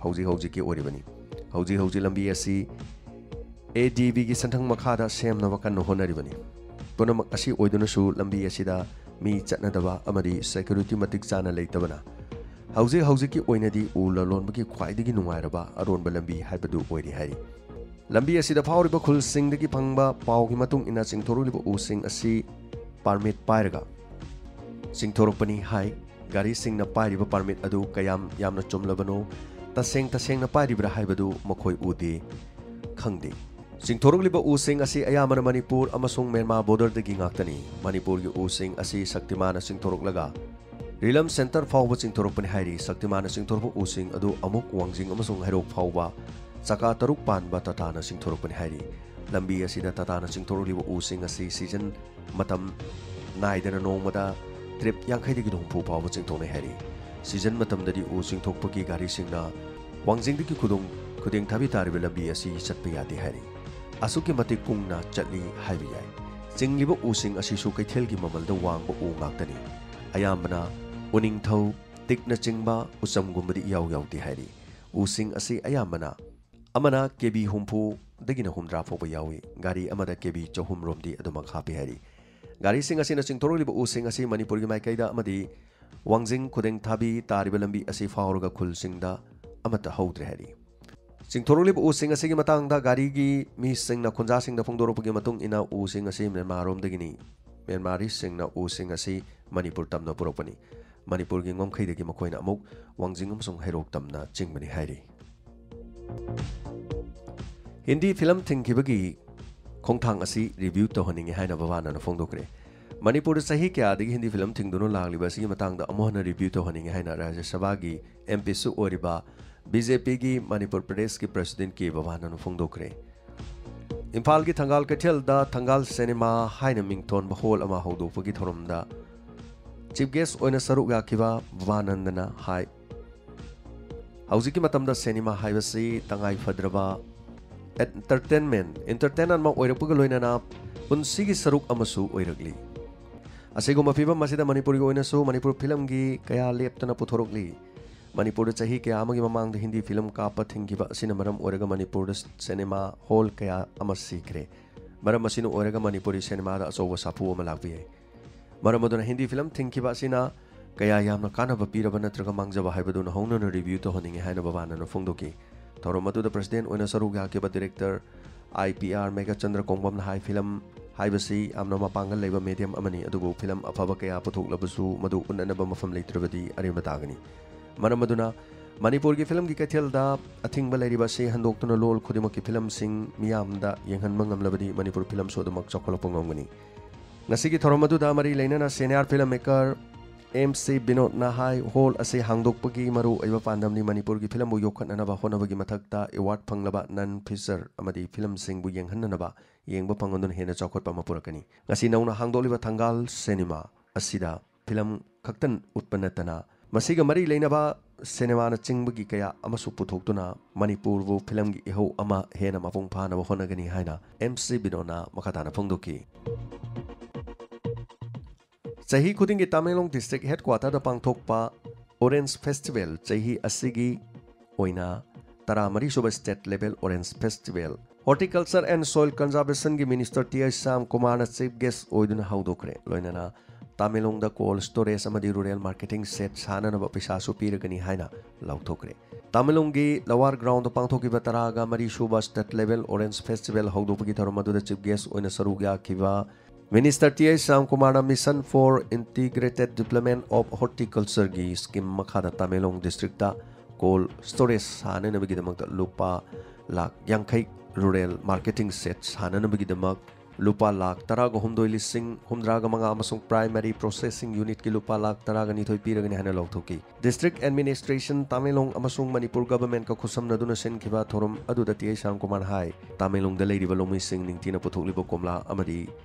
ꯍꯧꯖꯤꯛ ꯍꯧꯖꯤꯛꯀꯤ ꯑꯣꯏꯔꯤꯕꯅꯤ꯫ ꯍꯧꯖꯤꯛ ꯍꯧꯖꯤꯛ ꯂꯝꯕꯤ ꯑꯁꯤ ꯑꯦ ꯗꯤ ꯕꯤꯒꯤ ꯁꯦꯟꯊꯪ ꯃꯈꯥꯗ ꯁꯦꯝꯅꯕ ꯀꯟꯅ ꯍꯣꯠꯅꯔꯤꯕꯅꯤ꯫ ꯄꯨꯝꯅꯃꯛ ꯑꯁꯤ ꯑꯣꯏꯗꯨꯅꯁꯨ ꯂꯝꯕꯤ ꯑꯁꯤꯗ ꯃꯤ ꯆꯠꯅꯗꯕ ꯑꯃꯗꯤ ꯁꯦꯀ꯭ꯌꯨꯔꯤꯇꯤ ꯃꯇꯤꯛ ꯆꯥꯅ ꯂꯩꯇꯕꯅ ꯍꯧꯖꯤꯛ ꯍꯧꯖꯤꯛꯀꯤ ꯑꯣꯏꯅꯗꯤ ꯎ ꯂꯂꯣꯟꯕꯒꯤ ꯈ꯭ꯋꯥꯏꯗꯒꯤ ꯅꯨꯡꯉꯥꯏꯔꯕ ꯑꯔꯣꯟꯕ ꯂꯝꯕꯤ ꯍꯥꯏꯕꯗꯨ ꯑꯣꯏꯔꯤ ꯍꯥꯏꯔꯤ꯫ ꯂꯝꯕꯤ ꯑꯁꯤꯗ ꯐꯥꯎꯔꯤꯕ ꯈꯨꯜꯁꯤꯡꯗꯒꯤ ꯐꯪꯕ ꯄꯥꯎꯒꯤ ꯃꯇꯨꯡ ꯏꯟꯅ ꯆꯤꯡꯊꯣꯔꯛꯂꯤꯕ ꯎꯁꯤꯡ ꯑꯁꯤ ꯄꯥꯔꯃꯤꯠ ꯄꯥꯏꯔꯒ ꯆꯤꯡꯊꯣꯔꯛꯄꯅꯤ ꯍꯥꯏ꯫ ꯒꯥꯔꯤꯁꯤꯡꯅ ꯄꯥꯏꯔꯤꯕ ꯄꯥꯔꯃꯤꯠ ꯑꯗꯨ ꯀꯌꯥꯝ ꯌꯥꯝꯅ ꯆꯨꯝꯂꯕꯅꯣ, ꯇꯁꯦꯡ ꯇꯁꯦꯡꯅ ꯄꯥꯏꯔꯤꯕ꯭ꯔꯥ ꯍꯥꯏꯕꯗꯨ ꯃꯈꯣꯏ ꯎꯗꯦ, ꯈꯪꯗꯦ꯫ ꯆꯤꯡꯊꯣꯔꯛꯂꯤꯕ ꯎꯁꯤꯡ ꯑꯁꯤ ꯑꯌꯥꯝꯕꯅ ꯃꯅꯤꯄꯨꯔ ꯑꯃꯁꯨꯡ ꯃ꯭ꯌꯥꯟꯃꯥꯔ ꯕꯣꯔꯗꯔꯗꯒꯤ ꯉꯥꯛꯇꯅꯤ꯫ ꯃꯅꯤꯄꯨꯔꯒꯤ ꯎꯁꯤꯡ ꯑꯁꯤ ꯁꯛꯇꯤꯃꯥꯟꯅ ꯆꯤꯡꯊꯣꯔꯛꯂꯒ ꯔꯤꯂꯝ ꯁꯦꯟꯇꯔ ꯐꯥꯎꯕ ꯆꯤꯡꯊꯣꯔꯛꯄꯅꯤ ꯍꯥꯏꯔꯤ꯫ ꯁꯛꯇꯤꯃꯥꯟꯅ ꯆꯤꯡꯊꯣꯔꯛꯄ ꯎꯁꯤꯡ ꯑꯗꯨ ꯑꯃꯨꯛ ꯋꯥꯡꯖꯤꯡ ꯑꯃꯁꯨꯡ ꯍꯩꯔꯣꯛ ꯐꯥꯎꯕ ꯆꯀꯥ ꯇꯔꯨꯛ ꯄꯥꯟꯕ ꯇꯥꯇꯥꯅ ꯆꯤꯡꯊꯣꯔꯛꯄꯅꯤ ꯍꯥꯏꯔꯤ꯫ ꯂꯝꯕꯤ ꯑꯁꯤꯗ ꯇꯥꯇꯥꯅ ꯆꯤꯡꯊꯣꯔꯛꯂꯤꯕ ꯎꯁꯤꯡ ꯑꯁꯤ ꯁꯤꯖꯟ ꯃꯇꯝ ꯅꯥꯏꯗꯅ ꯅꯣꯡꯃꯗ ꯇ꯭ꯔꯤꯞ ꯌꯥꯡꯈꯩꯗꯒꯤ ꯍꯨꯝꯐꯨ ꯐꯥꯎꯕ ꯆꯤꯡꯊꯣꯛꯅꯩ ꯍꯥꯏꯔꯤ꯫ ꯁꯤꯖꯟ ꯃꯇꯝꯗꯗꯤ ꯎ ꯆꯤꯡꯊꯣꯛꯄꯒꯤ ꯒꯥꯔꯤꯁꯤꯡꯅ ꯋꯥꯡꯖꯤꯡꯗꯒꯤ ꯈꯨꯗꯣꯡ ꯈꯨꯗꯦꯡ ꯊꯥꯕꯤ ꯇꯥꯔꯤꯕ ꯂꯝꯕꯤ ꯑꯁꯤ ꯆꯠꯄ ꯌꯥꯗꯦ ꯍꯥꯏꯔꯤ꯫ ꯑꯁꯨꯛꯀꯤ ꯃꯇꯤꯛ ꯀꯨꯡꯅ ꯆꯠꯂꯤ ꯍꯥꯏꯕ ꯌꯥꯏ꯫ ꯆꯤꯡꯂꯤꯕ ꯎꯁꯤꯡ ꯑꯁꯤꯁꯨ ꯀꯩꯊꯦꯜꯒꯤ ꯃꯃꯜꯗ ꯋꯥꯡꯕ ꯎ ꯉꯥꯛꯇꯅꯤ꯫ ꯑꯌꯥꯝꯕꯅ ꯎꯅꯤꯡꯊꯧ, ꯇꯤꯛꯅꯆꯤꯡꯕ ꯎꯆꯝꯒꯨꯝꯕꯗꯤ ꯏꯌꯥꯎ ꯌꯥꯎꯗꯦ ꯍꯥꯏꯔꯤ꯫ ꯎꯁꯤꯡ ꯑꯁꯤ ꯑꯌꯥꯝꯕꯅ ꯑꯃꯅ ꯀꯦ ꯕꯤ ꯍꯨꯝꯐꯨꯗꯒꯤꯅ ꯍꯨꯝꯗ꯭ꯔꯥ ꯐꯥꯎꯕ ꯌꯥꯎꯏ꯫ ꯒꯥꯔꯤ ꯑꯃꯗ ꯀꯦ ꯕꯤ ꯆꯍꯨꯝ ꯔꯣꯝꯗꯤ ꯑꯗꯨꯃꯛ ꯍꯥꯞꯄꯤ ꯍꯥꯏꯔꯤ꯫ ꯒꯥꯔꯤꯁꯤꯡ ꯑꯁꯤꯅ ꯆꯤꯡꯊꯣꯔꯛꯂꯤꯕ ꯎꯁꯤꯡ ꯑꯁꯤ ꯃꯅꯤꯄꯨꯔꯒꯤ ꯃꯥꯏꯀꯩꯗ ꯑꯃꯗꯤ ꯋꯥꯡꯖꯤꯡ ꯈꯨꯗꯦꯡ ꯊꯥꯕꯤ ꯇꯥꯔꯤꯕ ꯂꯝꯕꯤ ꯑꯁꯤ ꯐꯥꯎꯔꯒ ꯈꯨꯜꯁꯤꯡꯗ ꯑꯃꯠꯇ ꯍꯧꯗ꯭ꯔꯦ ꯍꯥꯏꯔꯤ꯫ ꯆꯤꯡꯊꯣꯔꯛꯂꯤꯕ ꯎꯁꯤꯡ ꯑꯁꯤꯒꯤ ꯃꯇꯥꯡꯗ ꯒꯥꯔꯤꯒꯤ ꯃꯤꯁꯤꯡꯅ ꯈꯨꯟꯖꯥꯁꯤꯡꯗ ꯐꯣꯡꯗꯣꯔꯛꯄꯒꯤ ꯃꯇꯨꯡ ꯏꯟꯅ ꯎꯁꯤꯡ ꯑꯁꯤ ꯃ꯭ꯌꯥꯟꯃꯥꯔꯔꯣꯝꯗꯒꯤꯅꯤ, ꯃ꯭ꯌꯥꯟꯃꯥꯔꯤꯁꯤꯡꯅ ꯎꯁꯤꯡ ꯑꯁꯤ ꯃꯅꯤꯄꯨꯔ ꯇꯝꯅ ꯄꯨꯔꯛꯄꯅꯤ꯫ ꯃꯅꯤꯄꯨꯔꯒꯤ ꯉꯝꯈꯩꯗꯒꯤ ꯃꯈꯣꯏꯅ ꯑꯃꯨꯛ ꯋꯥꯡꯖꯤꯡ ꯑꯃꯁꯨꯡ ꯍꯩꯔꯣꯛ ꯇꯝꯅ ꯆꯤꯡꯕꯅꯤ ꯍꯥꯏꯔꯤ꯫ ꯍꯤꯟꯗꯤ ꯐꯤꯂꯝ ꯊꯤꯡꯈꯤꯕꯒꯤ ꯈꯣꯡꯊꯥꯡ ꯑꯁꯤ ꯔꯤꯚ꯭ꯌꯨ ꯇꯧꯍꯟꯅꯤꯡꯉꯤ ꯍꯥꯏꯅ ꯕꯕꯥꯅꯟꯅ ꯐꯣꯡꯗꯣꯛꯈ꯭ꯔꯦ꯫ ꯃꯅꯤꯄꯨꯔꯗ ꯆꯍꯤ ꯀꯌꯥꯗꯒꯤ ꯍꯤꯟꯗꯤ ꯐꯤꯂꯝ ꯊꯤꯡꯗꯨꯅ ꯂꯥꯛꯂꯤꯕ ꯑꯁꯤꯒꯤ ꯃꯇꯥꯡꯗ ꯑꯃꯨꯛ ꯍꯟꯅ ꯔꯤꯚ꯭ꯌꯨ ꯇꯧꯍꯟꯅꯤꯡꯉꯤ ꯍꯥꯏꯅ ꯔꯥꯖ꯭ꯌ ꯁꯚꯥꯒꯤ ꯑꯦꯝ ꯄꯤꯁꯨ ꯑꯣꯏꯔꯤꯕ ꯕꯤ ꯖꯦ ꯄꯤꯒꯤ ꯃꯅꯤꯄꯨꯔ ꯄ꯭ꯔꯗꯦꯁꯀꯤ ꯄ꯭ꯔꯁꯤꯗꯦꯟ ꯀꯦ ꯕꯕꯥꯅꯟꯅ ꯐꯣꯡꯗꯣꯛꯈ꯭ꯔꯦ꯫ ꯏꯝꯐꯥꯜꯒꯤ ꯊꯪꯒꯥꯜ ꯀꯩꯊꯦꯜꯗ ꯊꯪꯒꯥꯜ ꯁꯤꯅꯦꯃꯥ ꯍꯥꯏꯅ ꯃꯤꯡꯊꯣꯟꯕ ꯍꯣꯜ ꯑꯃ ꯍꯧꯗꯣꯛꯄꯒꯤ ꯊꯧꯔꯝꯗ ꯆꯤꯐ ꯒꯦꯁ ꯑꯣꯏꯅ ꯁꯔꯨꯛ ꯌꯥꯈꯤꯕ ꯕꯕꯥꯅꯟꯗꯅ ꯍꯥꯏ, ꯍꯧꯖꯤꯛꯀꯤ ꯃꯇꯝꯗ ꯁꯤꯅꯦꯃꯥ ꯍꯥꯏꯕꯁꯤ ꯇꯉꯥꯏ ꯐꯗ꯭ꯔꯕ entertainment, entertainer ꯑꯃ ꯑꯣꯏꯔꯛꯄꯒ ꯂꯣꯏꯅꯅ ꯄꯨꯟꯁꯤꯒꯤ ꯁꯔꯨꯛ ꯑꯃꯁꯨ ꯑꯣꯏꯔꯛꯂꯤ꯫ ꯑꯁꯤꯒꯨꯝꯕ ꯐꯤꯕꯝ ꯑꯁꯤꯗ ꯃꯅꯤꯄꯨꯔꯒꯤ ꯑꯣꯏꯅꯁꯨ ꯃꯅꯤꯄꯨꯔ ꯐꯤꯂꯝꯒꯤ ꯀꯌꯥ ꯂꯦꯞꯇꯅ ꯄꯨꯊꯣꯔꯛꯂꯤ꯫ ꯃꯅꯤꯄꯨꯔꯗ ꯆꯍꯤ ꯀꯌꯥ ꯑꯃꯒꯤ ꯃꯃꯥꯡꯗ ꯍꯤꯟꯗꯤ ꯐꯤꯂꯝ ꯀꯥꯞꯄ ꯊꯤꯡꯈꯤꯕ ꯑꯁꯤꯅ ꯃꯔꯝ ꯑꯣꯏꯔꯒ ꯃꯅꯤꯄꯨꯔꯗ ꯁꯤꯅꯦꯃꯥ ꯍꯣꯜ ꯀꯌꯥ ꯑꯃ ꯁꯤꯈ꯭ꯔꯦ꯫ ꯃꯔꯝ ꯑꯁꯤꯅ ꯑꯣꯏꯔꯒ ꯃꯅꯤꯄꯨꯔꯤ ꯁꯤꯅꯦꯃꯥꯗ ꯑꯆꯧꯕ ꯁꯥꯐꯨ ꯑꯃ ꯂꯥꯛꯄ ꯌꯥꯏ꯫ ꯃꯔꯝ ꯑꯗꯨꯅ ꯍꯤꯟꯗꯤ ꯐꯤꯂꯝ ꯊꯤꯡꯈꯤꯕ ꯑꯁꯤꯅ ꯀꯌꯥ ꯌꯥꯝꯅ ꯀꯥꯟꯅꯕ ꯄꯤꯔꯕ ꯅꯠꯇ꯭ꯔꯒ ꯃꯥꯡꯖꯕ ꯍꯥꯏꯕꯗꯨ ꯅꯧꯍꯧꯅꯅ ꯔꯤꯚ꯭ꯌꯨ ꯇꯧꯍꯟꯅꯤꯡꯉꯤ ꯍꯥꯏꯅ ꯕꯕꯥꯅꯅ ꯐꯣꯡꯗꯣꯛꯈꯤ꯫ ꯊꯧꯔꯝ ꯑꯗꯨꯗ ꯄ꯭ꯔꯁꯤꯗꯦꯟꯠ ꯑꯣꯏꯅ ꯁꯔꯨꯛ ꯌꯥꯈꯤꯕ director I P R Meghachandra ꯀꯣꯡꯕꯝꯅ ꯍꯥꯏ, ꯐꯤꯂꯝ ꯍꯥꯏꯕꯁꯤ ꯌꯥꯝꯅ ꯃꯄꯥꯡꯒꯜ ꯂꯩꯕ ꯃꯦꯗꯤꯌꯝ ꯑꯃꯅꯤ, ꯑꯗꯨꯕꯨ ꯐꯤꯂꯝ ꯑꯐꯕ ꯀꯌꯥ ꯄꯨꯊꯣꯛꯂꯕꯁꯨ ꯃꯗꯨ ꯎꯠꯅꯅꯕ ꯃꯐꯝ ꯂꯩꯇ꯭ꯔꯕꯗꯤ ꯑꯔꯦꯝꯕ ꯇꯥꯒꯅꯤ꯫ ꯃꯔꯝ ꯑꯗꯨꯅ ꯃꯅꯤꯄꯨꯔꯒꯤ ꯐꯤꯂꯝꯒꯤ ꯀꯩꯊꯦꯜꯗ ꯑꯊꯤꯡꯕ ꯂꯩꯔꯤꯕ ꯑꯁꯤ ꯍꯟꯗꯣꯛꯇꯨꯅ ꯂꯣꯜ ꯈꯨꯗꯤꯡꯃꯛꯀꯤ ꯐꯤꯂꯝꯁꯤꯡ ꯃꯤꯌꯥꯝꯗ ꯌꯦꯡꯍꯟꯕ ꯉꯝꯂꯕꯗꯤ ꯃꯅꯤꯄꯨꯔ ꯐꯤꯂꯝꯁꯨ ꯑꯗꯨꯃꯛ ꯆꯥꯎꯈꯠꯂꯛꯄ ꯉꯝꯒꯅꯤ꯫ ꯉꯁꯤꯒꯤ ꯊꯧꯔꯝ ꯑꯗꯨꯗ ꯃꯔꯤ ꯂꯩꯅꯅ senior film maker M C ꯕꯤꯅꯣꯗꯅ ꯍꯥꯏ, ꯍꯣꯜ ꯑꯁꯤ ꯍꯥꯡꯗꯣꯛꯄꯒꯤ ꯃꯔꯨ ꯑꯣꯏꯕ ꯄꯥꯟꯗꯝꯗꯤ ꯃꯅꯤꯄꯨꯔꯒꯤ ꯐꯤꯂꯝꯕꯨ ꯌꯣꯛꯈꯠꯅꯅꯕ ꯍꯣꯠꯅꯕꯒꯤ ꯃꯊꯛꯇ ꯑꯦꯋꯥꯔꯗ ꯐꯪꯂꯕ ꯅꯟ ꯐꯤꯆꯔ ꯑꯃꯗꯤ ꯐꯤꯂꯝꯁꯤꯡꯕꯨ ꯌꯦꯡꯍꯟꯅꯅꯕ ꯌꯦꯡꯕ ꯐꯪꯍꯟꯗꯨꯅ ꯍꯦꯟꯅ ꯆꯥꯎꯈꯠꯄ ꯑꯃ ꯄꯨꯔꯛꯀꯅꯤ꯫ ꯉꯁꯤ ꯅꯧꯅ ꯍꯥꯡꯗꯣꯛꯂꯤꯕ ꯊꯪꯒꯥꯜ ꯁꯤꯅꯦꯃꯥ ꯑꯁꯤꯗ ꯐꯤꯂꯝ ꯈꯛꯇ ꯎꯠꯄ ꯅꯠꯇꯅ ꯃꯁꯤꯒ ꯃꯔꯤ ꯂꯩꯅꯕ ꯁꯤꯅꯦꯃꯥꯅꯆꯤꯡꯕꯒꯤ ꯀꯌꯥ ꯑꯃꯁꯨ ꯄꯨꯊꯣꯛꯇꯨꯅ ꯃꯅꯤꯄꯨꯔꯕꯨ ꯐꯤꯂꯝꯒꯤ ꯏꯍꯧ ꯑꯃ ꯍꯦꯟꯅ ꯃꯄꯨꯡ ꯐꯥꯅꯕ ꯍꯣꯠꯅꯒꯅꯤ ꯍꯥꯏꯅ ꯑꯦꯝ ꯁꯤ ꯕꯤꯅꯣꯗꯅ ꯃꯈꯥ ꯇꯥꯅ ꯐꯣꯡꯗꯣꯛꯈꯤ꯫ ꯆꯍꯤ ꯈꯨꯗꯤꯡꯒꯤ ꯇꯃꯦꯡꯂꯣꯡ ꯗꯤꯁꯇ꯭ꯔꯤꯛ ꯍꯦꯗꯀ꯭ꯋꯥꯇꯔꯗ ꯄꯥꯡꯊꯣꯛꯄ ꯑꯣꯔꯦꯟꯖ ꯐꯦꯁꯇꯤꯚꯦꯜ ꯆꯍꯤ ꯑꯁꯤꯒꯤ ꯑꯣꯏꯅ ꯇꯔꯥꯃꯔꯤꯁꯨꯕ state level orange festival Horticulture and Soil Conservation ꯒꯤ ꯃꯤꯅꯤꯁꯇꯔ ꯇꯤ ꯑꯩꯆ ꯁ꯭ꯌꯥꯝ ꯀꯨꯃꯥꯔꯅ ꯆꯤꯐ ꯒꯦꯁ ꯑꯣꯏꯗꯨꯅ ꯍꯧꯗꯣꯛꯈ꯭ꯔꯦ꯫ ꯂꯣꯏꯅꯅ ꯇꯃꯦꯡꯂꯣꯡꯗ ꯀꯣꯜ ꯁ꯭ꯇꯣꯔꯦꯖ ꯑꯃꯗꯤ ꯔꯨꯔꯦꯜ ꯃꯥꯔꯀꯦꯇꯤꯡ ꯁꯦꯠ ꯁꯥꯅꯅꯕ ꯄꯩꯁꯥꯁꯨ ꯄꯤꯔꯒꯅꯤ ꯍꯥꯏꯅ ꯂꯥꯎꯊꯣꯛꯈ꯭ꯔꯦ꯫ ꯇꯃꯦꯡꯂꯣꯡꯒꯤ ꯂꯋꯥꯔ ꯒ꯭ꯔꯥꯎꯟꯗ ꯄꯥꯡꯊꯣꯛꯈꯤꯕ ꯇꯔꯥꯒ ꯃꯔꯤꯁꯨꯕ ꯁ꯭ꯇꯦꯠ ꯂꯦꯚꯦꯜ ꯑꯣꯔꯦꯟꯖ ꯐꯦꯁꯇꯤꯚꯦꯜ ꯍꯧꯗꯣꯛꯄꯒꯤ ꯊꯧꯔꯝ ꯑꯗꯨꯗ ꯆꯤꯐ ꯒꯦꯁ ꯑꯣꯏꯅ ꯁꯔꯨꯛ ꯌꯥꯈꯤꯕ ꯃꯤꯅꯤꯁꯇꯔ ꯇꯤ ꯑꯩꯆ ꯁ꯭ꯌꯥꯝ ꯀꯨꯃꯥꯔꯅ Mission for Integrated Development of Horticulture ꯒꯤ ꯁ꯭ꯀꯤꯝ ꯃꯈꯥꯗ ꯇꯃꯦꯡꯂꯣꯡ ꯗꯤꯁꯇ꯭ꯔꯤꯛꯇ ꯀꯣꯜ ꯁ꯭ꯇꯣꯔꯦꯖ ꯁꯥꯅꯅꯕꯒꯤꯗꯃꯛꯇ ꯂꯨꯄꯥ ꯂꯥꯈ ꯌꯥꯡꯈꯩ, ꯔꯨꯔꯦꯜ ꯃꯥꯔꯀꯦꯇꯤꯡ ꯁꯦꯠ ꯁꯥꯅꯅꯕꯒꯤꯗꯃꯛ ꯂꯨꯄꯥ ꯂꯥꯈ ꯇꯔꯥꯒ ꯍꯨꯝꯗꯣꯏ ꯂꯤꯁꯤꯡ ꯍꯨꯝꯗ꯭ꯔꯥꯒ ꯃꯉꯥ ꯑꯃꯁꯨꯡ ꯄ꯭ꯔꯥꯏꯃꯔꯤ ꯄ꯭ꯔꯣꯁꯦꯁꯤꯡ ꯌꯨꯅꯤꯠꯀꯤ ꯂꯨꯄꯥ ꯂꯥꯈ ꯇꯔꯥꯒ ꯅꯤꯊꯣꯏ ꯄꯤꯔꯒꯅꯤ ꯍꯥꯏꯅ ꯂꯥꯎꯊꯣꯛꯈꯤ꯫ ꯗꯤꯁꯇ꯭ꯔꯤꯛ ꯑꯦꯗꯃꯤꯅꯤꯁꯇ꯭ꯔꯦꯁꯟ ꯇꯃꯦꯡꯂꯣꯡ ꯑꯃꯁꯨꯡ ꯃꯅꯤꯄꯨꯔ ꯒꯚꯔꯟꯃꯦꯟꯠꯀ ꯈꯨꯠꯁꯝꯅꯗꯨꯅ ꯁꯤꯟꯈꯤꯕ ꯊꯧꯔꯝ ꯑꯗꯨꯗ ꯇꯤ ꯑꯩꯆ ꯁ꯭ꯌꯥꯝ ꯀꯨꯃꯥꯔꯅ ꯍꯥꯏ, ꯇꯃꯦꯡꯂꯣꯡꯗ ꯂꯩꯔꯤꯕ ꯂꯧꯃꯤꯁꯤꯡ ꯅꯤꯡꯊꯤꯅ ꯄꯨꯊꯣꯛꯂꯤꯕ ꯀꯣꯝꯂꯥ ꯑꯃꯗꯤ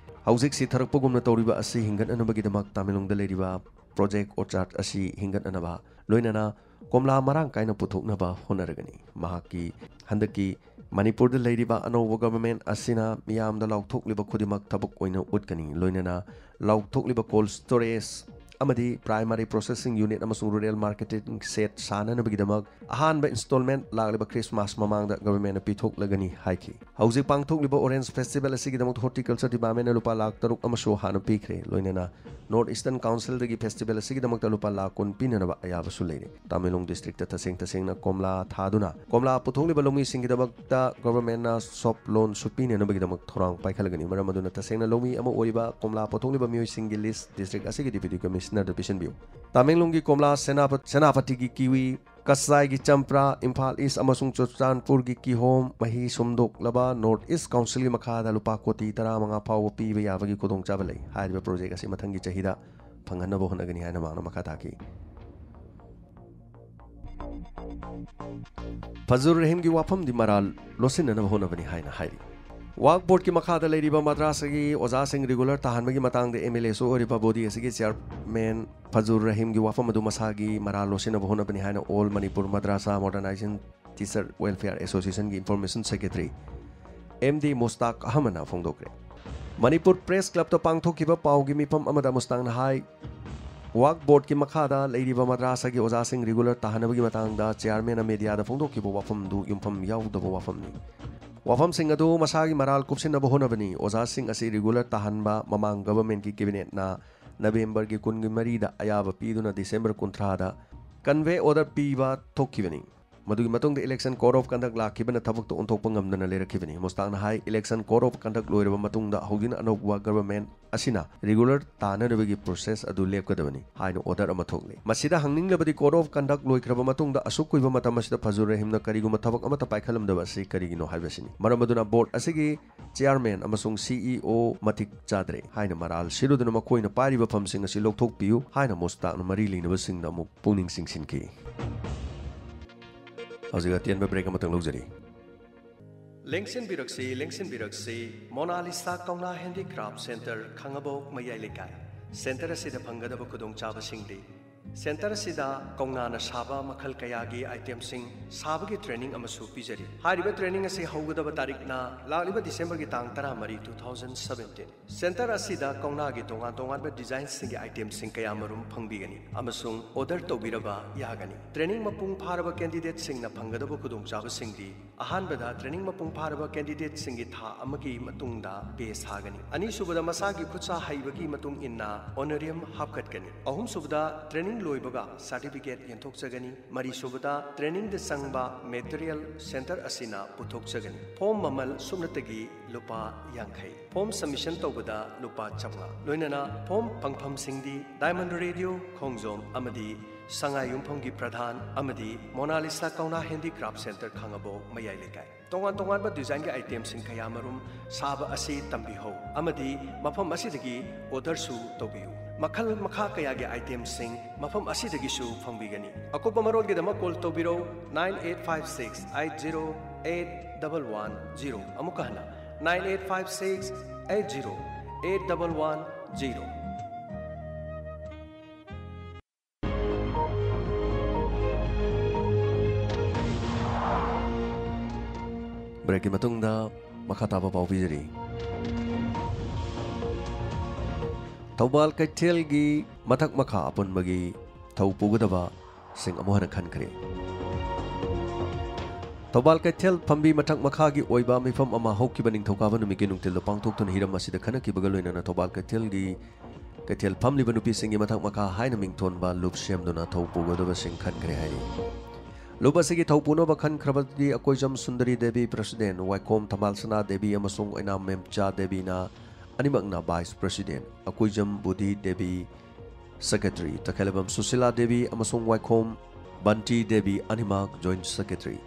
ꯍꯧꯖꯤꯛ ꯁꯤꯊꯔꯛꯄꯒꯨꯝꯅ ꯇꯧꯔꯤꯕ ꯑꯁꯤ ꯍꯤꯡꯒꯠꯅꯅꯕꯒꯤꯗꯃꯛ ꯇꯃꯦꯡꯂꯣꯡꯗ ꯂꯩꯔꯤꯕ ꯄ꯭ꯔꯣꯖꯦꯛ ꯑꯣꯔꯆꯥꯔꯗ ꯑꯁꯤ ꯍꯤꯡꯒꯠꯅꯅꯕ, ꯂꯣꯏꯅꯅ ꯀꯣꯝꯂꯥ ꯃꯔꯥꯡ ꯀꯥꯏꯅ ꯄꯨꯊꯣꯛꯅꯕ ꯍꯣꯠꯅꯔꯒꯅꯤ꯫ ꯃꯍꯥꯛꯀꯤ ꯍꯟꯗꯛꯀꯤ ꯃꯅꯤꯄꯨꯔꯗ ꯂꯩꯔꯤꯕ ꯑꯅꯧꯕ ꯒꯚꯔꯟꯃꯦꯟꯠ ꯑꯁꯤꯅ ꯃꯤꯌꯥꯝꯗ ꯂꯥꯎꯊꯣꯛꯂꯤꯕ ꯈꯨꯗꯤꯡꯃꯛ ꯊꯕꯛ ꯑꯣꯏꯅ ꯎꯠꯀꯅꯤ꯫ ꯂꯣꯏꯅꯅ ꯂꯥꯎꯊꯣꯛꯂꯤꯕ ꯀꯣꯜꯗ ꯁ꯭ꯇꯣꯔꯦꯖ ꯑꯃꯗꯤ ꯄ꯭ꯔꯥꯏꯃꯥꯔꯤ ꯄ꯭ꯔꯣꯁꯦꯁꯤꯡ ꯌꯨꯅꯤꯠ ꯑꯃꯁꯨꯡ ꯔꯨꯔꯦꯜ ꯃꯥꯔꯀꯦꯇꯤꯡ ꯁꯦꯠ ꯁꯥꯅꯅꯕꯒꯤꯗꯃꯛ ꯑꯍꯥꯟꯕ ꯏꯟꯁꯇꯣꯜꯃꯦꯟꯠ ꯂꯥꯛꯂꯤꯕ ꯈ꯭ꯔꯤꯁꯃꯥꯁ ꯃꯃꯥꯡꯗ ꯒꯚꯔꯟꯃꯦꯟꯠꯅ ꯄꯤꯊꯣꯛꯂꯒꯅꯤ ꯍꯥꯏꯈꯤ꯫ ꯍꯧꯖꯤꯛ ꯄꯥꯡꯊꯣꯛꯂꯤꯕ ꯑꯣꯔꯦꯟꯖ ꯐꯦꯁꯇꯤꯚꯦꯜ ꯑꯁꯤꯒꯤꯗꯃꯛ ꯍꯣꯔꯇꯤꯀꯜꯆꯔ ꯗꯤꯄꯥꯔꯠꯃꯦꯟꯠꯅ ꯂꯨꯄꯥ ꯂꯥꯈ ꯇꯔꯨꯛ ꯑꯃꯁꯨ ꯍꯥꯟꯅ ꯄꯤꯈ꯭ꯔꯦ꯫ ꯂꯣꯏꯅꯅ ꯅꯣꯔꯠ ꯏꯁꯇꯔꯟ ꯀꯥꯎꯟꯁꯤꯜꯗꯒꯤ ꯐꯦꯁꯇꯤꯚꯦꯜ ꯑꯁꯤꯒꯤꯗꯃꯛꯇ ꯂꯨꯄꯥ ꯂꯥꯈ ꯀꯨꯟ ꯄꯤꯅꯅꯕ ꯑꯌꯥꯕꯁꯨ ꯂꯩꯔꯦ꯫ ꯇꯃꯦꯡꯂꯣꯡ ꯗꯤꯁꯇ꯭ꯔꯤꯛꯇ ꯇꯁꯦꯡ ꯇꯁꯦꯡꯅ ꯀꯣꯝꯂꯥ ꯊꯥꯗꯨꯅ ꯀꯣꯝꯂꯥ ꯄꯨꯊꯣꯛꯂꯤꯕ ꯂꯧꯃꯤꯁꯤꯡꯒꯤꯗꯃꯛꯇ ꯒꯚꯔꯟꯃꯦꯟꯠꯅ ꯁꯣꯐ ꯂꯣꯟꯁꯨ ꯄꯤꯅꯅꯕꯒꯤꯗꯃꯛ ꯊꯧꯔꯥꯡ ꯄꯥꯏꯈꯠꯂꯒꯅꯤ꯫ ꯃꯔꯝ ꯑꯗꯨꯅ ꯇꯁꯦꯡꯅ ꯂꯧꯃꯤ ꯑꯃ ꯑꯣꯏꯔꯤꯕ ꯀꯣꯝꯂꯥ ꯄꯨꯊꯣꯛꯂꯤꯕ ꯃꯤꯑꯣꯏꯁꯤꯡꯒꯤ ꯂꯤꯁ ꯗꯤꯁꯇ꯭ꯔꯤꯛ ꯑꯁꯤꯒꯤ ꯗꯦꯄ꯭ꯌꯨꯇꯤ ꯀꯃꯤꯁꯅꯔꯗ ꯄꯤꯁꯤꯟꯕꯤꯌꯨ꯫ ꯇꯃꯦꯡꯂꯣꯡꯒꯤ ꯀꯣꯝꯂꯥ ꯁꯦꯅꯥꯄ-, ꯁꯦꯅꯥꯄꯇꯤꯒꯤ ꯀꯤꯋꯤ, ꯀꯁꯥꯏꯒꯤ ꯆꯝꯄ꯭ꯔꯥ, ꯏꯝꯐꯥꯜ ꯏꯁ ꯑꯃꯁꯨꯡ ꯆꯨꯔꯆꯥꯟꯄꯨꯔꯒꯤ ꯀꯤꯍꯣꯝ ꯃꯍꯤ ꯁꯨꯝꯗꯣꯛꯂꯕ ꯅꯣꯔꯠ ꯏꯁ ꯀꯥꯎꯟꯁꯤꯜꯒꯤ ꯃꯈꯥꯗ ꯂꯨꯄꯥ ꯀꯣꯇꯤ ꯇꯔꯥꯃꯉꯥ ꯐꯥꯎꯕ ꯄꯤꯕ ꯌꯥꯕꯒꯤ ꯈꯨꯗꯣꯡꯆꯥꯕ ꯂꯩ꯫ ꯍꯥꯏꯔꯤꯕ ꯄ꯭ꯔꯣꯖꯦꯛ ꯑꯁꯤ ꯃꯊꯪꯒꯤ ꯆꯍꯤꯗ ꯐꯪꯍꯟꯅꯕ ꯍꯣꯠꯅꯒꯅꯤ ꯍꯥꯏꯅ ꯃꯍꯥꯛꯅ ꯃꯈꯥ ꯇꯥꯈꯤ꯫ ꯐꯖꯨꯔ ꯔꯍꯤꯝꯒꯤ ꯋꯥꯐꯝꯗꯤ ꯃꯔꯥꯜ ꯂꯣꯠꯁꯤꯟꯅꯅꯕ ꯍꯣꯠꯅꯕꯅꯤ ꯍꯥꯏꯅ ꯍꯥꯏꯔꯤ꯫ ꯋꯥꯛ ꯕꯣꯔꯗꯀꯤ ꯃꯈꯥꯗ ꯂꯩꯔꯤꯕ ꯃꯗ꯭ꯔꯥꯁꯥꯒꯤ ꯑꯣꯖꯥꯁꯤꯡ ꯔꯤꯒꯨꯂꯔ ꯇꯥꯍꯟꯕꯒꯤ ꯃꯇꯥꯡꯗ ꯑꯦꯝ ꯑꯦꯜ ꯑꯦꯁꯨ ꯑꯣꯏꯔꯤꯕ ꯕꯣꯗꯤ ꯑꯁꯤꯒꯤ ꯆꯤꯌꯥꯔꯃꯦꯟ ꯐꯖꯨꯔ ꯔꯍꯤꯝꯒꯤ ꯋꯥꯐꯝ ꯑꯗꯨ ꯃꯁꯥꯒꯤ ꯃꯔꯥꯜ ꯂꯣꯠꯁꯤꯟꯅꯕ ꯍꯣꯠꯅꯕꯅꯤ ꯍꯥꯏꯅ all Manipur madrasa modernisation teacher welfare ꯑꯦꯁꯣꯁꯤꯌꯦꯁꯟꯒꯤ information secretary M D Mushtaq ꯑꯍꯃꯗꯅ ꯐꯣꯡꯗꯣꯛꯈ꯭ꯔꯦ꯫ ꯃꯅꯤꯄꯨꯔ ꯄ꯭ꯔꯦꯁ ꯀ꯭ꯂꯕꯇ ꯄꯥꯡꯊꯣꯛꯈꯤꯕ ꯄꯥꯎꯒꯤ ꯃꯤꯐꯝ ꯑꯃꯗ ꯃꯨꯁꯇꯥꯛꯅ ꯍꯥꯏ, ꯋꯥꯛ ꯕꯣꯔꯗꯀꯤ ꯃꯈꯥꯗ ꯂꯩꯔꯤꯕ ꯃꯗ꯭ꯔꯥꯁꯥꯒꯤ ꯑꯣꯖꯥꯁꯤꯡ ꯔꯤꯒꯨꯂꯔ ꯇꯥꯍꯟꯅꯕꯒꯤ ꯃꯇꯥꯡꯗ ꯆꯤꯌꯥꯔꯃꯦꯟꯅ ꯃꯦꯗꯤꯌꯥꯗ ꯐꯣꯡꯗꯣꯛꯈꯤꯕ ꯋꯥꯐꯝꯗꯨ ꯌꯨꯝꯐꯝ ꯌꯥꯎꯗꯕ ꯋꯥꯐꯝꯅꯤ꯫ ꯋꯥꯐꯝꯁꯤꯡ ꯑꯗꯨ ꯃꯁꯥꯒꯤ ꯃꯔꯥꯜ ꯀꯨꯞꯁꯤꯟꯅꯕ ꯍꯣꯠꯅꯕꯅꯤ꯫ ꯑꯣꯖꯥꯁꯤꯡ ꯑꯁꯤ ꯔꯤꯒꯨꯂꯔ ꯇꯥꯍꯟꯕ ꯃꯃꯥꯡ ꯒꯚꯔꯟꯃꯦꯟꯠꯀꯤ ꯀꯦꯕꯤꯅꯦꯠꯅ ꯅꯕꯦꯝꯕꯔꯒꯤ ꯀꯨꯟꯒ ꯃꯔꯤꯗ ꯑꯌꯥꯕ ꯄꯤꯗꯨꯅ ꯗꯤꯁꯦꯝꯕꯔ ꯀꯨꯟꯊ꯭ꯔꯥꯗ ꯀꯟꯚꯦ ꯑꯣꯔꯗꯔ ꯄꯤꯕ ꯊꯣꯛꯈꯤꯕꯅꯤ꯫ ꯃꯗꯨꯒꯤ ꯃꯇꯨꯡꯗ ꯏꯂꯦꯛꯁꯟ ꯀꯣꯗ ꯑꯣꯐ ꯀꯟꯗꯛ ꯂꯥꯛꯈꯤꯕꯅ ꯊꯕꯛꯇ ꯑꯣꯟꯊꯣꯛꯄ ꯉꯝꯗꯅ ꯂꯩꯔꯛꯈꯤꯕꯅꯤ꯫ ꯃꯨꯁꯇꯥꯛꯅ ꯍꯥꯏ, ꯏꯂꯦꯛꯁꯟ ꯀꯣꯗ ꯑꯣꯐ ꯀꯟꯗꯛ ꯂꯣꯏꯔꯕ ꯃꯇꯨꯡꯗ ꯍꯧꯖꯤꯛꯅ ꯑꯅꯧꯕ ꯒꯚꯔꯟꯃꯦꯟꯠ ꯑꯁꯤꯅ ꯔꯤꯒꯨꯂꯔ ꯇꯥꯅꯅꯕꯒꯤ ꯄ꯭ꯔꯣꯁꯦꯁ ꯑꯗꯨ ꯂꯦꯞꯀꯗꯕꯅꯤ ꯍꯥꯏꯅ ꯑꯣꯔꯗꯔ ꯑꯃ ꯊꯣꯛꯂꯦ꯫ ꯃꯁꯤꯗ ꯍꯪꯅꯤꯡꯂꯕꯗꯤ ꯀꯣꯗ ꯑꯣꯐ ꯀꯟꯗꯛ ꯂꯣꯏꯈ꯭ꯔꯕ ꯃꯇꯨꯡꯗ ꯑꯁꯨꯛ ꯀꯨꯏꯕ ꯃꯇꯝ ꯑꯁꯤꯗ ꯐꯖꯨꯔ ꯔꯍꯤꯝꯅ ꯀꯔꯤꯒꯨꯝꯕ ꯊꯕꯛ ꯑꯃꯠꯇ ꯄꯥꯏꯈꯠꯂꯝꯗꯕ ꯑꯁꯤ ꯀꯔꯤꯒꯤꯅꯣ ꯍꯥꯏꯕꯁꯤꯅꯤ꯫ ꯃꯔꯝ ꯑꯗꯨꯅ ꯕꯣꯔꯗ ꯑꯁꯤꯒꯤ ꯆꯤꯌꯥꯔꯃꯦꯟ ꯑꯃꯁꯨꯡ ꯁꯤ ꯏ ꯑꯣ ꯃꯇꯤꯛ ꯆꯥꯗ꯭ꯔꯦ ꯍꯥꯏꯅ ꯃꯔꯥꯜ ꯁꯤꯔꯨꯗꯨꯅ ꯃꯈꯣꯏꯅ ꯄꯥꯏꯔꯤꯕ ꯐꯝꯁꯤꯡ ꯑꯁꯤ ꯂꯧꯊꯣꯛꯄꯤꯌꯨ ꯍꯥꯏꯅ ꯃꯨꯁꯇꯥꯛꯅ ꯃꯔꯤ ꯂꯩꯅꯕꯁꯤꯡꯗ ꯑꯃꯨꯛ ꯄꯨꯛꯅꯤꯡ ꯆꯤꯡꯁꯤꯟꯈꯤ꯫ ꯍꯧꯖꯤꯛ ꯑꯇꯦꯟꯕ ꯕ꯭ꯔꯦꯛ ꯑꯃꯇꯪ ꯂꯧꯖꯔꯤ꯫ ꯂꯦꯡꯁꯤꯟꯕꯤꯔꯛꯁꯤ, ꯂꯦꯡꯁꯤꯟꯕꯤꯔꯛꯁꯤ, ꯃꯣꯅꯥꯂꯤꯁꯥ ꯀꯧꯅꯥ ꯍꯦꯟꯗꯤꯀ꯭ꯔꯥꯐ ꯁꯦꯟꯇꯔ, ꯈꯥꯉꯕꯣꯛ ꯃꯌꯥꯏ ꯂꯩꯀꯥꯏ꯫ ꯁꯦꯟꯇꯔ ꯑꯁꯤꯗ ꯐꯪꯒꯗꯕ ꯈꯨꯗꯣꯡꯆꯥꯕꯁꯤꯡꯗꯤ: ꯁꯦꯟꯇꯔ ꯑꯁꯤꯗ ꯀꯧꯅꯥꯅ ꯁꯥꯕ ꯃꯈꯜ ꯀꯌꯥꯒꯤ ꯑꯥꯏꯇꯦꯝꯁꯤꯡ ꯁꯥꯕꯒꯤ ꯇ꯭ꯔꯦꯅꯤꯡ ꯑꯃꯁꯨ ꯄꯤꯖꯔꯤ꯫ ꯍꯥꯏꯔꯤꯕ ꯇ꯭ꯔꯦꯅꯤꯡ ꯑꯁꯤ ꯍꯧꯒꯗꯕ ꯇꯥꯔꯤꯛꯅ ꯂꯥꯛꯂꯤꯕ ꯗꯤꯁꯦꯝꯕꯔꯒꯤ ꯇꯥꯡ ꯇꯔꯥꯃꯔꯤ, two thousand seventeen꯫ ꯁꯦꯟꯇꯔ ꯑꯁꯤꯗ ꯀꯧꯅꯥꯒꯤ ꯇꯣꯉꯥꯟ ꯇꯣꯉꯥꯟꯕ ꯗꯤꯖꯥꯏꯟꯁꯤꯡꯒꯤ ꯑꯥꯏꯇꯦꯝꯁꯤꯡ ꯀꯌꯥꯃꯔꯨꯝ ꯐꯪꯕꯤꯒꯅꯤ ꯑꯃꯁꯨꯡ ꯑꯣꯔꯗꯔ ꯇꯧꯕꯤꯔꯕ ꯌꯥꯒꯅꯤ꯫ ꯇ꯭ꯔꯦꯅꯤꯡ ꯃꯄꯨꯡ ꯐꯥꯔꯕ ꯀꯦꯟꯗꯤꯗꯦꯠꯁꯤꯡꯅ ꯐꯪꯒꯗꯕ ꯈꯨꯗꯣꯡꯆꯥꯕꯁꯤꯡꯗꯤ: ꯑꯍꯥꯟꯕꯗ, ꯇ꯭ꯔꯦꯅꯤꯡ ꯃꯄꯨꯡ ꯐꯥꯔꯕ ꯀꯦꯟꯗꯤꯗꯦꯠꯁꯤꯡꯒꯤ ꯊꯥ ꯑꯃꯒꯤ ꯃꯇꯨꯡꯗ ꯄꯦ ꯁꯥꯒꯅꯤ꯫ ꯑꯅꯤꯁꯨꯕꯗ, ꯃꯁꯥꯒꯤ ꯈꯨꯠꯁꯥ ꯍꯩꯕꯒꯤ ꯃꯇꯨꯡ ꯏꯟꯅ ꯑꯣꯅꯔꯤꯌꯝ ꯍꯥꯞꯀꯠꯀꯅꯤ꯫ ꯑꯍꯨꯝꯁꯨꯕꯗ, ꯇ꯭ꯔꯦꯅꯤꯡ ꯂꯣꯏꯕꯒ ꯁꯥꯔꯇꯤꯐꯤꯀꯦꯠ ꯌꯦꯟꯊꯣꯛꯆꯒꯅꯤ꯫ ꯃꯔꯤꯁꯨꯕꯗ, ꯇ꯭ꯔꯦꯅꯤꯡꯗ ꯆꯪꯕ ꯃꯦꯇꯔꯤꯌꯦꯜ ꯁꯦꯟꯇꯔ ꯑꯁꯤꯅ ꯄꯨꯊꯣꯛꯆꯒꯅꯤ꯫ ꯐꯣꯝ ꯃꯃꯜ ꯁꯨꯞꯅꯇꯒꯤ ꯂꯨꯄꯥ ꯌꯥꯡꯈꯩ꯫ ꯐꯣꯝ ꯁꯕꯃꯤꯁꯟ ꯇꯧꯕꯗ ꯂꯨꯄꯥ ꯆꯥꯝꯃꯉꯥ꯫ ꯂꯣꯏꯅꯅ ꯐꯣꯝ ꯐꯪꯐꯝꯁꯤꯡꯗꯤ ꯗꯥꯏꯃꯟ ꯔꯦꯗꯤꯑꯣ ꯈꯣꯡꯖꯣꯝ ꯑꯃꯗꯤ ꯁꯉꯥꯏ ꯌꯨꯝꯐꯝꯒꯤ ꯄ꯭ꯔꯙꯥꯟ ꯑꯃꯗꯤ ꯃꯣꯅꯥꯂꯤꯁꯥ ꯀꯧꯅꯥ ꯍꯦꯟꯗꯤꯀ꯭ꯔꯥꯐ ꯁꯦꯟꯇꯔ ꯈꯥꯉꯕꯣꯛ ꯃꯌꯥꯏ ꯂꯩꯀꯥꯏ꯫ ꯇꯣꯉꯥꯟ ꯇꯣꯉꯥꯟꯕ ꯗꯤꯖꯥꯏꯟꯒꯤ ꯑꯥꯏꯇꯦꯝꯁꯤꯡ ꯀꯌꯥꯃꯔꯨꯝ ꯁꯥꯕ ꯑꯁꯤ ꯇꯝꯕꯤꯍꯧ ꯑꯃꯗꯤ ꯃꯐꯝ ꯑꯁꯤꯗꯒꯤ ꯑꯣꯔꯗꯔꯁꯨ ꯇꯧꯕꯤꯌꯨ꯫ ꯃꯈꯜ ꯃꯈꯥ ꯀꯌꯥꯒꯤ ꯑꯥꯏꯇꯦꯝꯁꯤꯡ ꯃꯐꯝ ꯑꯁꯤꯗꯒꯤꯁꯨ ꯐꯪꯕꯤꯒꯅꯤ꯫ ꯑꯀꯨꯞꯄ ꯃꯔꯣꯜꯒꯤꯗꯃꯛ call ꯇꯧꯕꯤꯔꯧ, nine eight five six eight zero eight double one zero꯫ ꯑꯃꯨꯛꯀ ꯍꯟꯅ, nine eight five six eight zero eight double one zero꯫ ꯕ꯭ꯔꯦꯛꯀꯤ ꯃꯇꯨꯡꯗ ꯃꯈꯥ ꯇꯥꯕ ꯄꯥꯎ ꯄꯤꯖꯔꯤ꯫ ꯊꯧꯕꯥꯜ ꯀꯩꯊꯦꯜꯒꯤ ꯃꯊꯛ ꯃꯈꯥ ꯑꯄꯨꯟꯕꯒꯤ ꯊꯧ ꯄꯨꯒꯗꯕꯁꯤꯡ ꯑꯃꯨꯛ ꯍꯟꯅ ꯈꯟꯈ꯭ꯔꯦ꯫ ꯊꯧꯕꯥꯜ ꯀꯩꯊꯦꯜ ꯐꯝꯕꯤ ꯃꯊꯛ ꯃꯈꯥꯒꯤ ꯑꯣꯏꯕ ꯃꯤꯐꯝ ꯑꯃ ꯍꯧꯈꯤꯕ ꯅꯤꯡꯊꯧꯀꯥꯕ ꯅꯨꯃꯤꯠꯀꯤ ꯅꯨꯡꯊꯤꯜꯗ ꯄꯥꯡꯊꯣꯛꯇꯨꯅ ꯍꯤꯔꯝ ꯑꯁꯤꯗ ꯈꯟꯅꯈꯤꯕꯒ ꯂꯣꯏꯅꯅ ꯊꯧꯕꯥꯜ ꯀꯩꯊꯦꯜꯒꯤ ꯀꯩꯊꯦꯜ ꯐꯝꯂꯤꯕ ꯅꯨꯄꯤꯁꯤꯡꯒꯤ ꯃꯊꯛ ꯃꯈꯥ ꯍꯥꯏꯅ ꯃꯤꯡꯊꯣꯟꯕ ꯂꯨꯞ ꯁꯦꯝꯗꯨꯅ ꯊꯧ ꯄꯨꯒꯗꯕꯁꯤꯡ ꯈꯟꯈ꯭ꯔꯦ ꯍꯥꯏꯔꯤ꯫ ꯂꯨꯞ ꯑꯁꯤꯒꯤ ꯊꯧ ꯄꯨꯅꯕ ꯈꯟꯈ꯭ꯔꯕꯗꯤ ꯑꯀꯣꯏꯖꯝ ꯁꯨꯟꯗꯔꯤ ꯗꯦꯕꯤ, ꯄ꯭ꯔꯁꯤꯗꯦꯟ, ꯋꯥꯏꯈꯣꯝ ꯊꯝꯕꯥꯜꯁꯅꯥ ꯗꯦꯕꯤ ꯑꯃꯁꯨꯡ ꯑꯣꯏꯅꯥꯝ ꯃꯦꯝꯆꯥ ꯗꯦꯕꯤꯅ ꯑꯅꯤꯃꯛꯅ vice president, Akoijam Buddhi Devi, secretary, Takhellambam Sushila Devi ꯑꯃꯁꯨꯡ ꯋꯥꯏꯈꯣꯝ ꯕꯟꯇꯤ ꯗꯦꯕꯤ ꯑꯅꯤꯃꯛ ꯖꯣꯏꯟꯠ ꯁꯦꯀ꯭ꯔꯦꯇꯔꯤ꯫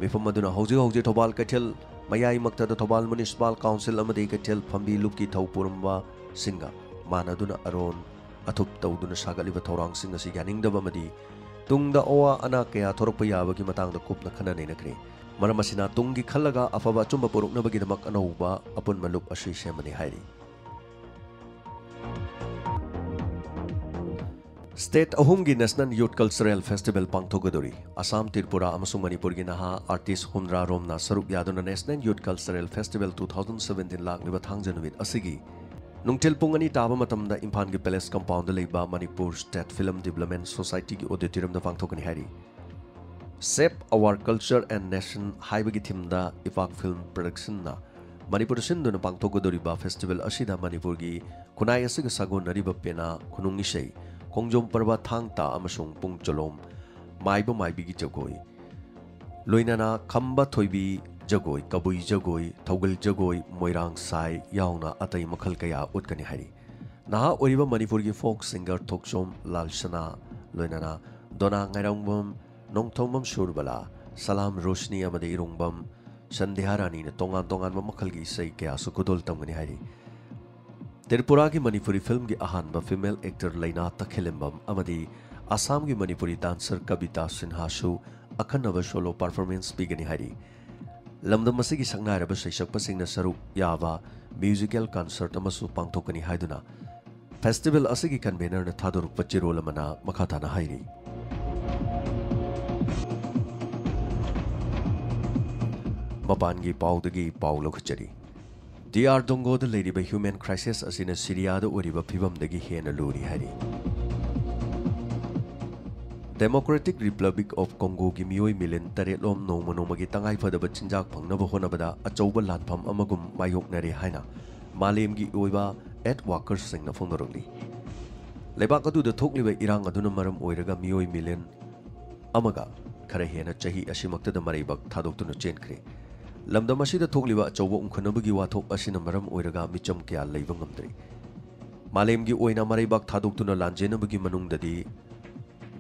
ꯃꯤꯐꯝ ꯑꯗꯨꯅ ꯍꯧꯖꯤꯛ ꯍꯧꯖꯤꯛ ꯊꯧꯕꯥꯜ ꯀꯩꯊꯦꯜ ꯃꯌꯥꯏꯃꯛꯇꯗ ꯊꯧꯕꯥꯜ ꯃ꯭ꯌꯨꯅꯤꯁꯤꯄꯥꯜ ꯀꯥꯎꯟꯁꯤꯜ ꯑꯃꯗꯤ ꯀꯩꯊꯦꯜ ꯐꯝꯕꯤ ꯂꯨꯞꯀꯤ ꯊꯧ ꯄꯨꯔꯝꯕꯁꯤꯡꯒ ꯃꯥꯟꯅꯗꯨꯅ ꯑꯔꯣꯟ ꯑꯊꯨꯞ ꯇꯧꯗꯨꯅ ꯁꯥꯒꯠꯂꯤꯕ ꯊꯧꯔꯥꯡꯁꯤꯡ ꯑꯁꯤ ꯌꯥꯅꯤꯡꯗꯕ ꯑꯃꯗꯤ ꯇꯨꯡꯗ ꯑꯋꯥ ꯑꯅꯥ ꯀꯌꯥ ꯊꯣꯔꯛꯄ ꯌꯥꯕꯒꯤ ꯃꯇꯥꯡꯗ ꯀꯨꯞꯅ ꯈꯟꯅ ꯅꯩꯅꯈ꯭ꯔꯦ꯫ ꯃꯔꯝ ꯑꯁꯤꯅ ꯇꯨꯡꯒꯤ ꯈꯜꯂꯒ ꯑꯐꯕ ꯑꯆꯨꯝꯕ ꯄꯨꯔꯛꯅꯕꯒꯤꯗꯃꯛ ꯑꯅꯧꯕ ꯑꯄꯨꯟꯕ ꯂꯨꯞ ꯑꯁꯤ ꯁꯦꯝꯕꯅꯤ ꯍꯥꯏꯔꯤ꯫ ꯁ꯭ꯇꯦꯠ ꯑꯍꯨꯝꯒꯤ National Youth Cultural Festival ꯄꯥꯡꯊꯣꯛꯀꯗꯧꯔꯤ꯫ Assam, Tripura ꯑꯃꯁꯨꯡ ꯃꯅꯤꯄꯨꯔꯒꯤ ꯅꯍꯥ artist ꯍꯨꯝꯗ꯭ꯔꯥ ꯔꯣꯝꯅ ꯁꯔꯨꯛ ꯌꯥꯗꯨꯅ National Youth Cultural Festival two thousand seventeen ꯂꯥꯛꯂꯤꯕ ꯊꯥꯡꯖ ꯅꯨꯃꯤꯠ ꯑꯁꯤꯒꯤ ꯅꯨꯡꯊꯤꯜ ꯄꯨꯡ ꯑꯅꯤ ꯇꯥꯕ ꯃꯇꯝꯗ ꯏꯝꯐꯥꯜꯒꯤ Palace Compoundꯗ ꯂꯩꯕ ꯃꯅꯤꯄꯨꯔ State Film Development Societyꯒꯤ auditoriumꯗ ꯄꯥꯡꯊꯣꯛꯀꯅꯤ ꯍꯥꯏꯔꯤ꯫ Shape Our Culture and Nation ꯍꯥꯏꯕꯒꯤ themeꯗ ꯏꯄꯥꯛ Film Productionꯅ ꯃꯅꯤꯄꯨꯔꯗ ꯁꯤꯟꯗꯨꯅ ꯄꯥꯡꯊꯣꯛꯀꯗꯧꯔꯤꯕ festival ꯑꯁꯤꯗ ꯃꯅꯤꯄꯨꯔꯒꯤ ꯈꯨꯟꯅꯥꯏ ꯑꯁꯤꯒ ꯁꯥꯒꯣꯟꯅꯔꯤꯕ ꯄꯦꯅꯥ, ꯈꯨꯅꯨꯡ ꯏꯁꯩ, ꯈꯣꯡꯖꯣꯝ ꯄꯔꯕ, ꯊꯥꯡ ꯇꯥ ꯑꯃꯁꯨꯡ ꯄꯨꯡ ꯆꯣꯂꯣꯝ, ꯃꯥꯏꯕ ꯃꯥꯏꯕꯤꯒꯤ ꯖꯒꯣꯏ, ꯂꯣꯏꯅꯅ ꯈꯝꯕ ꯊꯣꯏꯕꯤ ꯖꯒꯣꯏ, ꯀꯕꯨꯏ ꯖꯒꯣꯏ, ꯊꯧꯒꯜ ꯖꯒꯣꯏ, ꯃꯣꯏꯔꯥꯡ ꯁꯥꯏ ꯌꯥꯎꯅ ꯑꯇꯩ ꯃꯈꯜ ꯀꯌꯥ ꯎꯠꯀꯅꯤ ꯍꯥꯏꯔꯤ꯫ ꯅꯍꯥ ꯑꯣꯏꯔꯤꯕ ꯃꯅꯤꯄꯨꯔꯒꯤ folk singer ꯊꯣꯛꯆꯣꯝ ꯂꯥꯜꯁꯅꯥ, ꯂꯣꯏꯅꯅ ꯗꯣꯅꯥ ꯉꯥꯏꯔꯪꯕꯝ, ꯅꯣꯡꯊꯣꯝꯕꯝ ꯁꯨꯔꯕꯂꯥ, ꯁꯂꯥꯝ ꯔꯣꯁꯅꯤ ꯑꯃꯗꯤ ꯏꯔꯣꯡꯕꯝ ꯁꯟꯙ꯭ꯌꯥ ꯔꯥꯅꯤꯅ ꯇꯣꯉꯥꯟ ꯇꯣꯉꯥꯟꯕ ꯃꯈꯜꯒꯤ ꯏꯁꯩ ꯀꯌꯥꯁꯨ ꯈꯨꯗꯣꯜ ꯇꯝꯒꯅꯤ ꯍꯥꯏꯔꯤ꯫ ꯇ꯭ꯔꯤꯄꯨꯔꯥꯒꯤ ꯃꯅꯤꯄꯨꯔꯤ filmꯒꯤ ꯑꯍꯥꯟꯕ female actor ꯂꯩꯅꯥ ꯇꯈꯦꯂꯦꯝꯕꯝ ꯑꯃꯗꯤ ꯑꯁꯥꯝꯒꯤ ꯃꯅꯤꯄꯨꯔꯤ dancer ꯀꯕꯤꯇꯥ ꯁꯤꯟꯍꯥꯁꯨ ꯑꯈꯟꯅꯕ solo performance ꯄꯤꯒꯅꯤ ꯍꯥꯏꯔꯤ꯫ ꯂꯝꯗꯝ ꯑꯁꯤꯒꯤ ꯁꯛꯅꯥꯏꯔꯕ ꯁꯩꯁꯛꯄꯁꯤꯡꯅ ꯁꯔꯨꯛ ꯌꯥꯕ musical concert ꯑꯃꯁꯨ ꯄꯥꯡꯊꯣꯛꯀꯅꯤ ꯍꯥꯏꯗꯨꯅ festival ꯑꯁꯤꯒꯤ convenorꯅ ꯊꯥꯗꯣꯔꯛꯄ ꯆꯦꯔꯣꯜ ꯑꯃꯅ ꯃꯈꯥ ꯇꯥꯅ ꯍꯥꯏꯔꯤ꯫ ꯃꯄꯥꯟꯒꯤ ꯄꯥꯎꯗꯒꯤ ꯄꯥꯎ ꯂꯧꯈꯠꯆꯔꯤ꯫ ꯗꯤ ꯑꯥꯔ ꯀꯣꯡꯒꯣꯗ ꯂꯩꯔꯤꯕ human crisis ꯑꯁꯤꯅ ꯁꯤꯔꯤꯌꯥꯗ ꯑꯣꯏꯔꯤꯕ ꯐꯤꯕꯝꯗꯒꯤ ꯍꯦꯟꯅ ꯂꯨꯔꯤ ꯍꯥꯏꯔꯤ꯫ Democratic Republic of Congoꯒꯤ ꯃꯤꯑꯣꯏ million ꯇꯔꯦꯠ ꯂꯣꯝ ꯅꯣꯡꯃ ꯅꯣꯡꯃꯒꯤ ꯇꯉꯥꯏ ꯐꯗꯕ ꯆꯤꯟꯖꯥꯛ ꯐꯪꯅꯕ ꯍꯣꯠꯅꯕꯗ ꯑꯆꯧꯕ ꯂꯥꯟꯐꯝ ꯑꯃꯒꯨꯝ ꯃꯥꯌꯣꯛꯅꯔꯦ ꯍꯥꯏꯅ ꯃꯥꯂꯦꯝꯒꯤ ꯑꯣꯏꯕ aid workersꯁꯤꯡꯅ ꯐꯣꯡꯗꯣꯔꯛꯂꯤ꯫ ꯂꯩꯕꯥꯛ ꯑꯗꯨꯗ ꯊꯣꯛꯂꯤꯕ ꯏꯔꯥꯡ ꯑꯗꯨꯅ ꯃꯔꯝ ꯑꯣꯏꯔꯒ ꯃꯤꯑꯣꯏ million ꯑꯃꯒ ꯈꯔ ꯍꯦꯟꯅ ꯆꯍꯤ ꯑꯁꯤꯃꯛꯇꯗ ꯃꯔꯩꯕꯥꯛ ꯊꯥꯗꯣꯛꯇꯨꯅ ꯆꯦꯟꯈ꯭ꯔꯦ꯫ ꯂꯝꯗꯝ ꯑꯁꯤꯗ ꯊꯣꯛꯂꯤꯕ ꯑꯆꯧꯕ ꯎꯪꯈꯠꯅꯕꯒꯤ ꯋꯥꯊꯣꯛ ꯑꯁꯤꯅ ꯃꯔꯝ ꯑꯣꯏꯔꯒ ꯃꯤꯆꯝ ꯀꯌꯥ ꯂꯩꯕ ꯉꯝꯗ꯭ꯔꯤ꯫ ꯃꯥꯂꯦꯝꯒꯤ ꯑꯣꯏꯅ ꯃꯔꯩꯕꯥꯛ ꯊꯥꯗꯣꯛꯇꯨꯅ ꯂꯥꯟꯖꯦꯟꯅꯕꯒꯤ ꯃꯅꯨꯡꯗꯗꯤ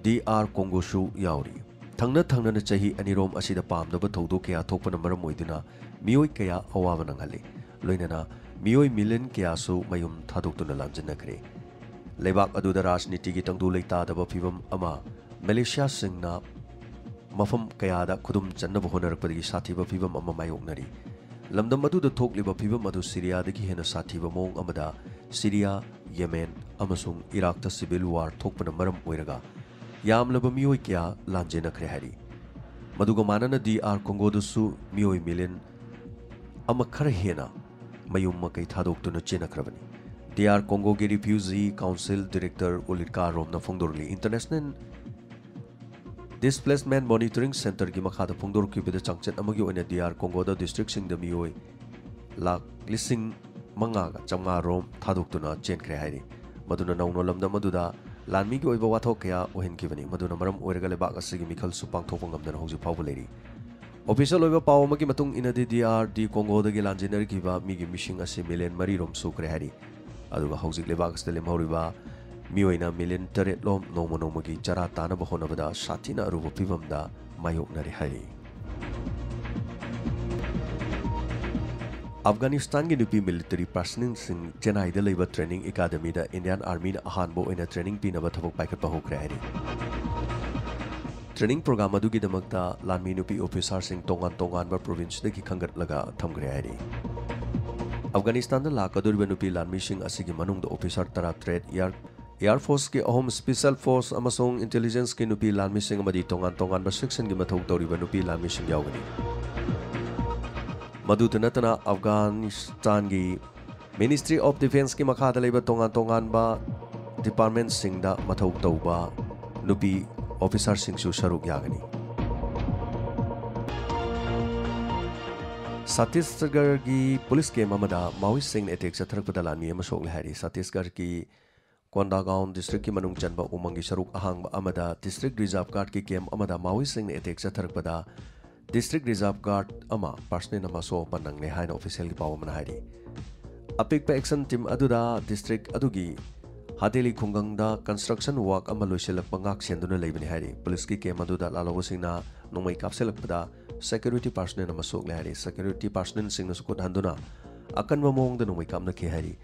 ꯗꯤ ꯑꯥꯔ ꯀꯣꯡꯒꯣꯁꯨ ꯌꯥꯎꯔꯤ꯫ ꯊꯪꯅ ꯊꯪꯅꯅ ꯆꯍꯤ ꯑꯅꯤꯔꯣꯝ ꯑꯁꯤꯗ ꯄꯥꯝꯗꯕ ꯊꯧꯗꯣꯛ ꯀꯌꯥ ꯊꯣꯛꯄꯅ ꯃꯔꯝ ꯑꯣꯏꯗꯨꯅ ꯃꯤꯑꯣꯏ ꯀꯌꯥ ꯑꯋꯥꯕ ꯅꯪꯍꯜꯂꯤ꯫ ꯂꯣꯏꯅꯅ ꯃꯤꯑꯣꯏ million ꯀꯌꯥꯁꯨ ꯃꯌꯨꯝ ꯊꯥꯗꯣꯛꯇꯨꯅ ꯂꯥꯟꯖꯟꯅꯈ꯭ꯔꯦ꯫ ꯂꯩꯕꯥꯛ ꯑꯗꯨꯗ ꯔꯥꯖꯅꯤꯇꯤꯒꯤ ꯇꯪꯗꯨ ꯂꯩꯇꯥꯗꯕ ꯐꯤꯕꯝ ꯑꯃ, militiaꯁꯤꯡꯅ ꯃꯐꯝ ꯀꯌꯥꯗ ꯈꯨꯗꯨꯝ ꯆꯟꯅꯕ ꯍꯣꯠꯅꯔꯛꯄꯗꯒꯤ ꯁꯥꯊꯤꯕ ꯐꯤꯕꯝ ꯑꯃ ꯃꯥꯌꯣꯛꯅꯔꯤ꯫ ꯂꯝꯗꯝ ꯑꯗꯨꯗ ꯊꯣꯛꯂꯤꯕ ꯐꯤꯕꯝ ꯑꯗꯨ ꯁꯤꯔꯤꯌꯥꯗꯒꯤ ꯍꯦꯟꯅ ꯁꯥꯊꯤꯕ ꯃꯑꯣꯡ ꯑꯃꯗ ꯁꯤꯔꯤꯌꯥ, ꯌꯦꯃꯦꯟ ꯑꯃꯁꯨꯡ ꯏꯔꯥꯛꯇ civil war ꯊꯣꯛꯄꯅ ꯃꯔꯝ ꯑꯣꯏꯔꯒ ꯌꯥꯝꯂꯕ ꯃꯤꯑꯣꯏ ꯀꯌꯥ ꯂꯥꯟꯖꯦꯟꯅꯈ꯭ꯔꯦ ꯍꯥꯏꯔꯤ꯫ ꯃꯗꯨꯒ ꯃꯥꯟꯅꯅ ꯗꯤ ꯑꯥꯔ ꯀꯣꯡꯒꯣꯗꯁꯨ ꯃꯤꯑꯣꯏ ꯃꯤꯂꯤꯌꯟ ꯑꯃ ꯈꯔ ꯍꯦꯟꯅ ꯃꯌꯨꯝ ꯃꯀꯩ ꯊꯥꯗꯣꯛꯇꯨꯅ ꯆꯦꯟꯅꯈ꯭ꯔꯕꯅꯤ꯫ ꯗꯤ ꯑꯥꯔ ꯀꯣꯡꯒꯣꯒꯤ Refugee Council Director ꯎꯂꯤꯔꯀꯥ ꯔꯣꯝꯅ ꯐꯣꯡꯗꯣꯔꯛꯂꯤ꯫ International Displacement Monitoring Centreꯒꯤ ꯃꯈꯥꯗ ꯐꯣꯡꯗꯣꯔꯛꯈꯤꯕꯗ, ꯆꯥꯡꯆꯠ ꯑꯃꯒꯤ ꯑꯣꯏꯅ ꯗꯤ ꯑꯥꯔ ꯀꯣꯡꯒꯣꯗ districtꯁꯤꯡꯗ ꯃꯤꯑꯣꯏ ꯂꯥꯈ ꯂꯤꯁꯤꯡ ꯃꯉꯥꯒ ꯆꯥꯝꯃꯉꯥ ꯔꯣꯝ ꯊꯥꯗꯣꯛꯇꯨꯅ ꯆꯦꯟꯈ꯭ꯔꯦ ꯍꯥꯏꯔꯤ꯫ ꯃꯗꯨꯅ ꯅꯧꯅ ꯂꯝꯗꯝ ꯑꯗꯨꯗ ꯂꯥꯟꯃꯤꯒꯤ ꯑꯣꯏꯕ ꯋꯥꯊꯣꯛ ꯀꯌꯥ ꯑꯣꯏꯍꯟꯈꯤꯕꯅꯤ꯫ ꯃꯗꯨꯅ ꯃꯔꯝ ꯑꯣꯏꯔꯒ ꯂꯩꯕꯥꯛ ꯑꯁꯤꯒꯤ ꯃꯤꯈꯜꯁꯨ ꯄꯥꯡꯊꯣꯛꯄ ꯉꯝꯗꯅ ꯍꯧꯖꯤꯛ ꯐꯥꯎꯕ ꯂꯩꯔꯤ꯫ Official ꯑꯣꯏꯕ ꯄꯥꯎ ꯑꯃꯒꯤ ꯃꯇꯨꯡ ꯏꯟꯅꯗꯤ, ꯗꯤ ꯑꯥꯔ ꯗꯤ ꯀꯣꯡꯒꯣꯗꯒꯤ ꯂꯥꯟꯖꯦꯟꯅꯔꯛꯈꯤꯕ ꯃꯤꯒꯤ ꯃꯤꯁꯤꯡ ꯑꯁꯤ ꯃꯤꯂꯤꯌꯟ ꯃꯔꯤ ꯔꯣꯝ ꯁꯨꯈ꯭ꯔꯦ ꯍꯥꯏꯔꯤ꯫ ꯑꯗꯨꯒ ꯍꯧꯖꯤꯛ ꯂꯩꯕꯥꯛ ꯑꯁꯤꯗ ꯂꯦꯝꯍꯧꯔꯤꯕ ꯃꯤꯑꯣꯏꯅ ꯃꯤꯂꯤꯌꯟ ꯇꯔꯦꯠ ꯂꯣꯝ ꯅꯣꯡꯃ ꯅꯣꯡꯃꯒꯤ ꯆꯔꯥ ꯇꯥꯅꯕ ꯍꯣꯠꯅꯕꯗ ꯁꯥꯊꯤꯅ ꯑꯔꯨꯕ ꯐꯤꯚꯝꯗ ꯃꯥꯌꯣꯛꯅꯔꯦ ꯍꯥꯏꯔꯤ꯫ ꯑꯐꯒꯥꯅꯤꯁꯇꯥꯟꯒꯤ ꯅꯨꯄꯤ military personnelꯁꯤꯡ ꯆꯦꯟꯅꯥꯏꯗ ꯂꯩꯕ training academyꯗ Indian Armyꯅ ꯑꯍꯥꯟꯕ ꯑꯣꯏꯅ training ꯄꯤꯅꯕ ꯊꯕꯛ ꯄꯥꯏꯈꯠꯄ ꯍꯧꯈ꯭ꯔꯦ ꯍꯥꯏꯔꯤ꯫ Training program ꯑꯗꯨꯒꯤꯗꯃꯛꯇ ꯂꯥꯟꯃꯤ ꯅꯨꯄꯤ officerꯁꯤꯡ ꯇꯣꯉꯥꯟ ꯇꯣꯉꯥꯟꯕ provinceꯗꯒꯤ ꯈꯟꯒꯠꯂꯒ ꯊꯝꯈ꯭ꯔꯦ ꯍꯥꯏꯔꯤ꯫ ꯑꯐꯒꯥꯅꯤꯁꯇꯥꯟꯗ ꯂꯥꯛꯀꯗꯧꯔꯤꯕ ꯅꯨꯄꯤ ꯂꯥꯟꯃꯤꯁꯤꯡ ꯑꯁꯤꯒꯤ ꯃꯅꯨꯡꯗ officer ꯇꯔꯥꯇꯔꯦꯠ, Air, Air Forceꯀꯤ ꯑꯍꯨꯝ, Special Force ꯑꯃꯁꯨꯡ Intelligenceꯀꯤ ꯅꯨꯄꯤ ꯂꯥꯟꯃꯤꯁꯤꯡ ꯑꯃꯗꯤ ꯇꯣꯉꯥꯟ ꯇꯣꯉꯥꯟꯕ sectionꯒꯤ ꯃꯊꯧ ꯇꯧꯔꯤꯕ ꯅꯨꯄꯤ ꯂꯥꯟꯃꯤꯁꯤꯡ ꯌꯥꯎꯒꯅꯤ꯫ ꯃꯗꯨꯇ ꯅꯠꯇꯅ ꯑꯐꯒꯥꯅꯤꯁꯇꯥꯟꯒꯤ Ministry of Defenceꯀꯤ ꯃꯈꯥꯗ ꯂꯩꯕ ꯇꯣꯉꯥꯟ ꯇꯣꯉꯥꯟꯕ departmentꯁꯤꯡꯗ ꯃꯊꯧ ꯇꯧꯕ ꯅꯨꯄꯤ officerꯁꯤꯡꯁꯨ ꯁꯔꯨꯛ ꯌꯥꯒꯅꯤ꯫ ꯁꯠꯇꯤꯁꯒꯔꯒꯤ police camp ꯑꯃꯗ Maoistꯁꯤꯡꯅ attack ꯆꯠꯊꯔꯛꯄꯗ ꯂꯥꯟꯃꯤ ꯑꯃ ꯁꯣꯛꯂꯦ ꯍꯥꯏꯔꯤ꯫ ꯁꯠꯇꯤꯁꯒꯔꯒꯤ ꯀꯣꯟꯗꯥꯒꯥꯎꯟ districtꯀꯤ ꯃꯅꯨꯡ ꯆꯟꯕ ꯎꯃꯪꯒꯤ ꯁꯔꯨꯛ ꯑꯍꯥꯡꯕ ꯑꯃꯗ district reserve guardꯀꯤ camp ꯑꯃꯗ Maoistꯁꯤꯡꯅ attack ꯆꯠꯊꯔꯛꯄꯗ district reserve guard ꯑꯃ personnel ꯑꯃ ꯑꯁꯣꯛ ꯑꯄꯟ ꯅꯪꯂꯦ ꯍꯥꯏꯅ officialꯒꯤ ꯄꯥꯎ ꯑꯃꯅ ꯍꯥꯏꯔꯤ꯫ ꯑꯄꯤꯛꯄ action team ꯑꯗꯨꯗ district ꯑꯗꯨꯒꯤ ꯍꯥꯇꯦꯂꯤ ꯈꯨꯡꯒꯪꯗ construction work ꯑꯃ ꯂꯣꯏꯁꯤꯜꯂꯛꯄ ꯉꯥꯛ ꯁꯦꯟꯗꯨꯅ ꯂꯩꯕꯅꯤ ꯍꯥꯏꯔꯤ꯫ Policeꯀꯤ camp ꯑꯗꯨꯗ ꯂꯥꯜꯍꯧꯕꯁꯤꯡꯅ ꯅꯣꯡꯃꯩ ꯀꯥꯞꯁꯤꯜꯂꯛꯄꯗ security personnel ꯑꯃ ꯁꯣꯛꯂꯦ ꯍꯥꯏꯔꯤ꯫ Security personnelꯁꯤꯡꯅꯁꯨ ꯈꯨꯠ ꯍꯟꯗꯨꯅ ꯑꯀꯟꯕ ꯃꯑꯣꯡꯗ ꯅꯣꯡꯃꯩ ꯀꯥꯞꯅꯈꯤ ꯍꯥꯏꯔꯤ꯫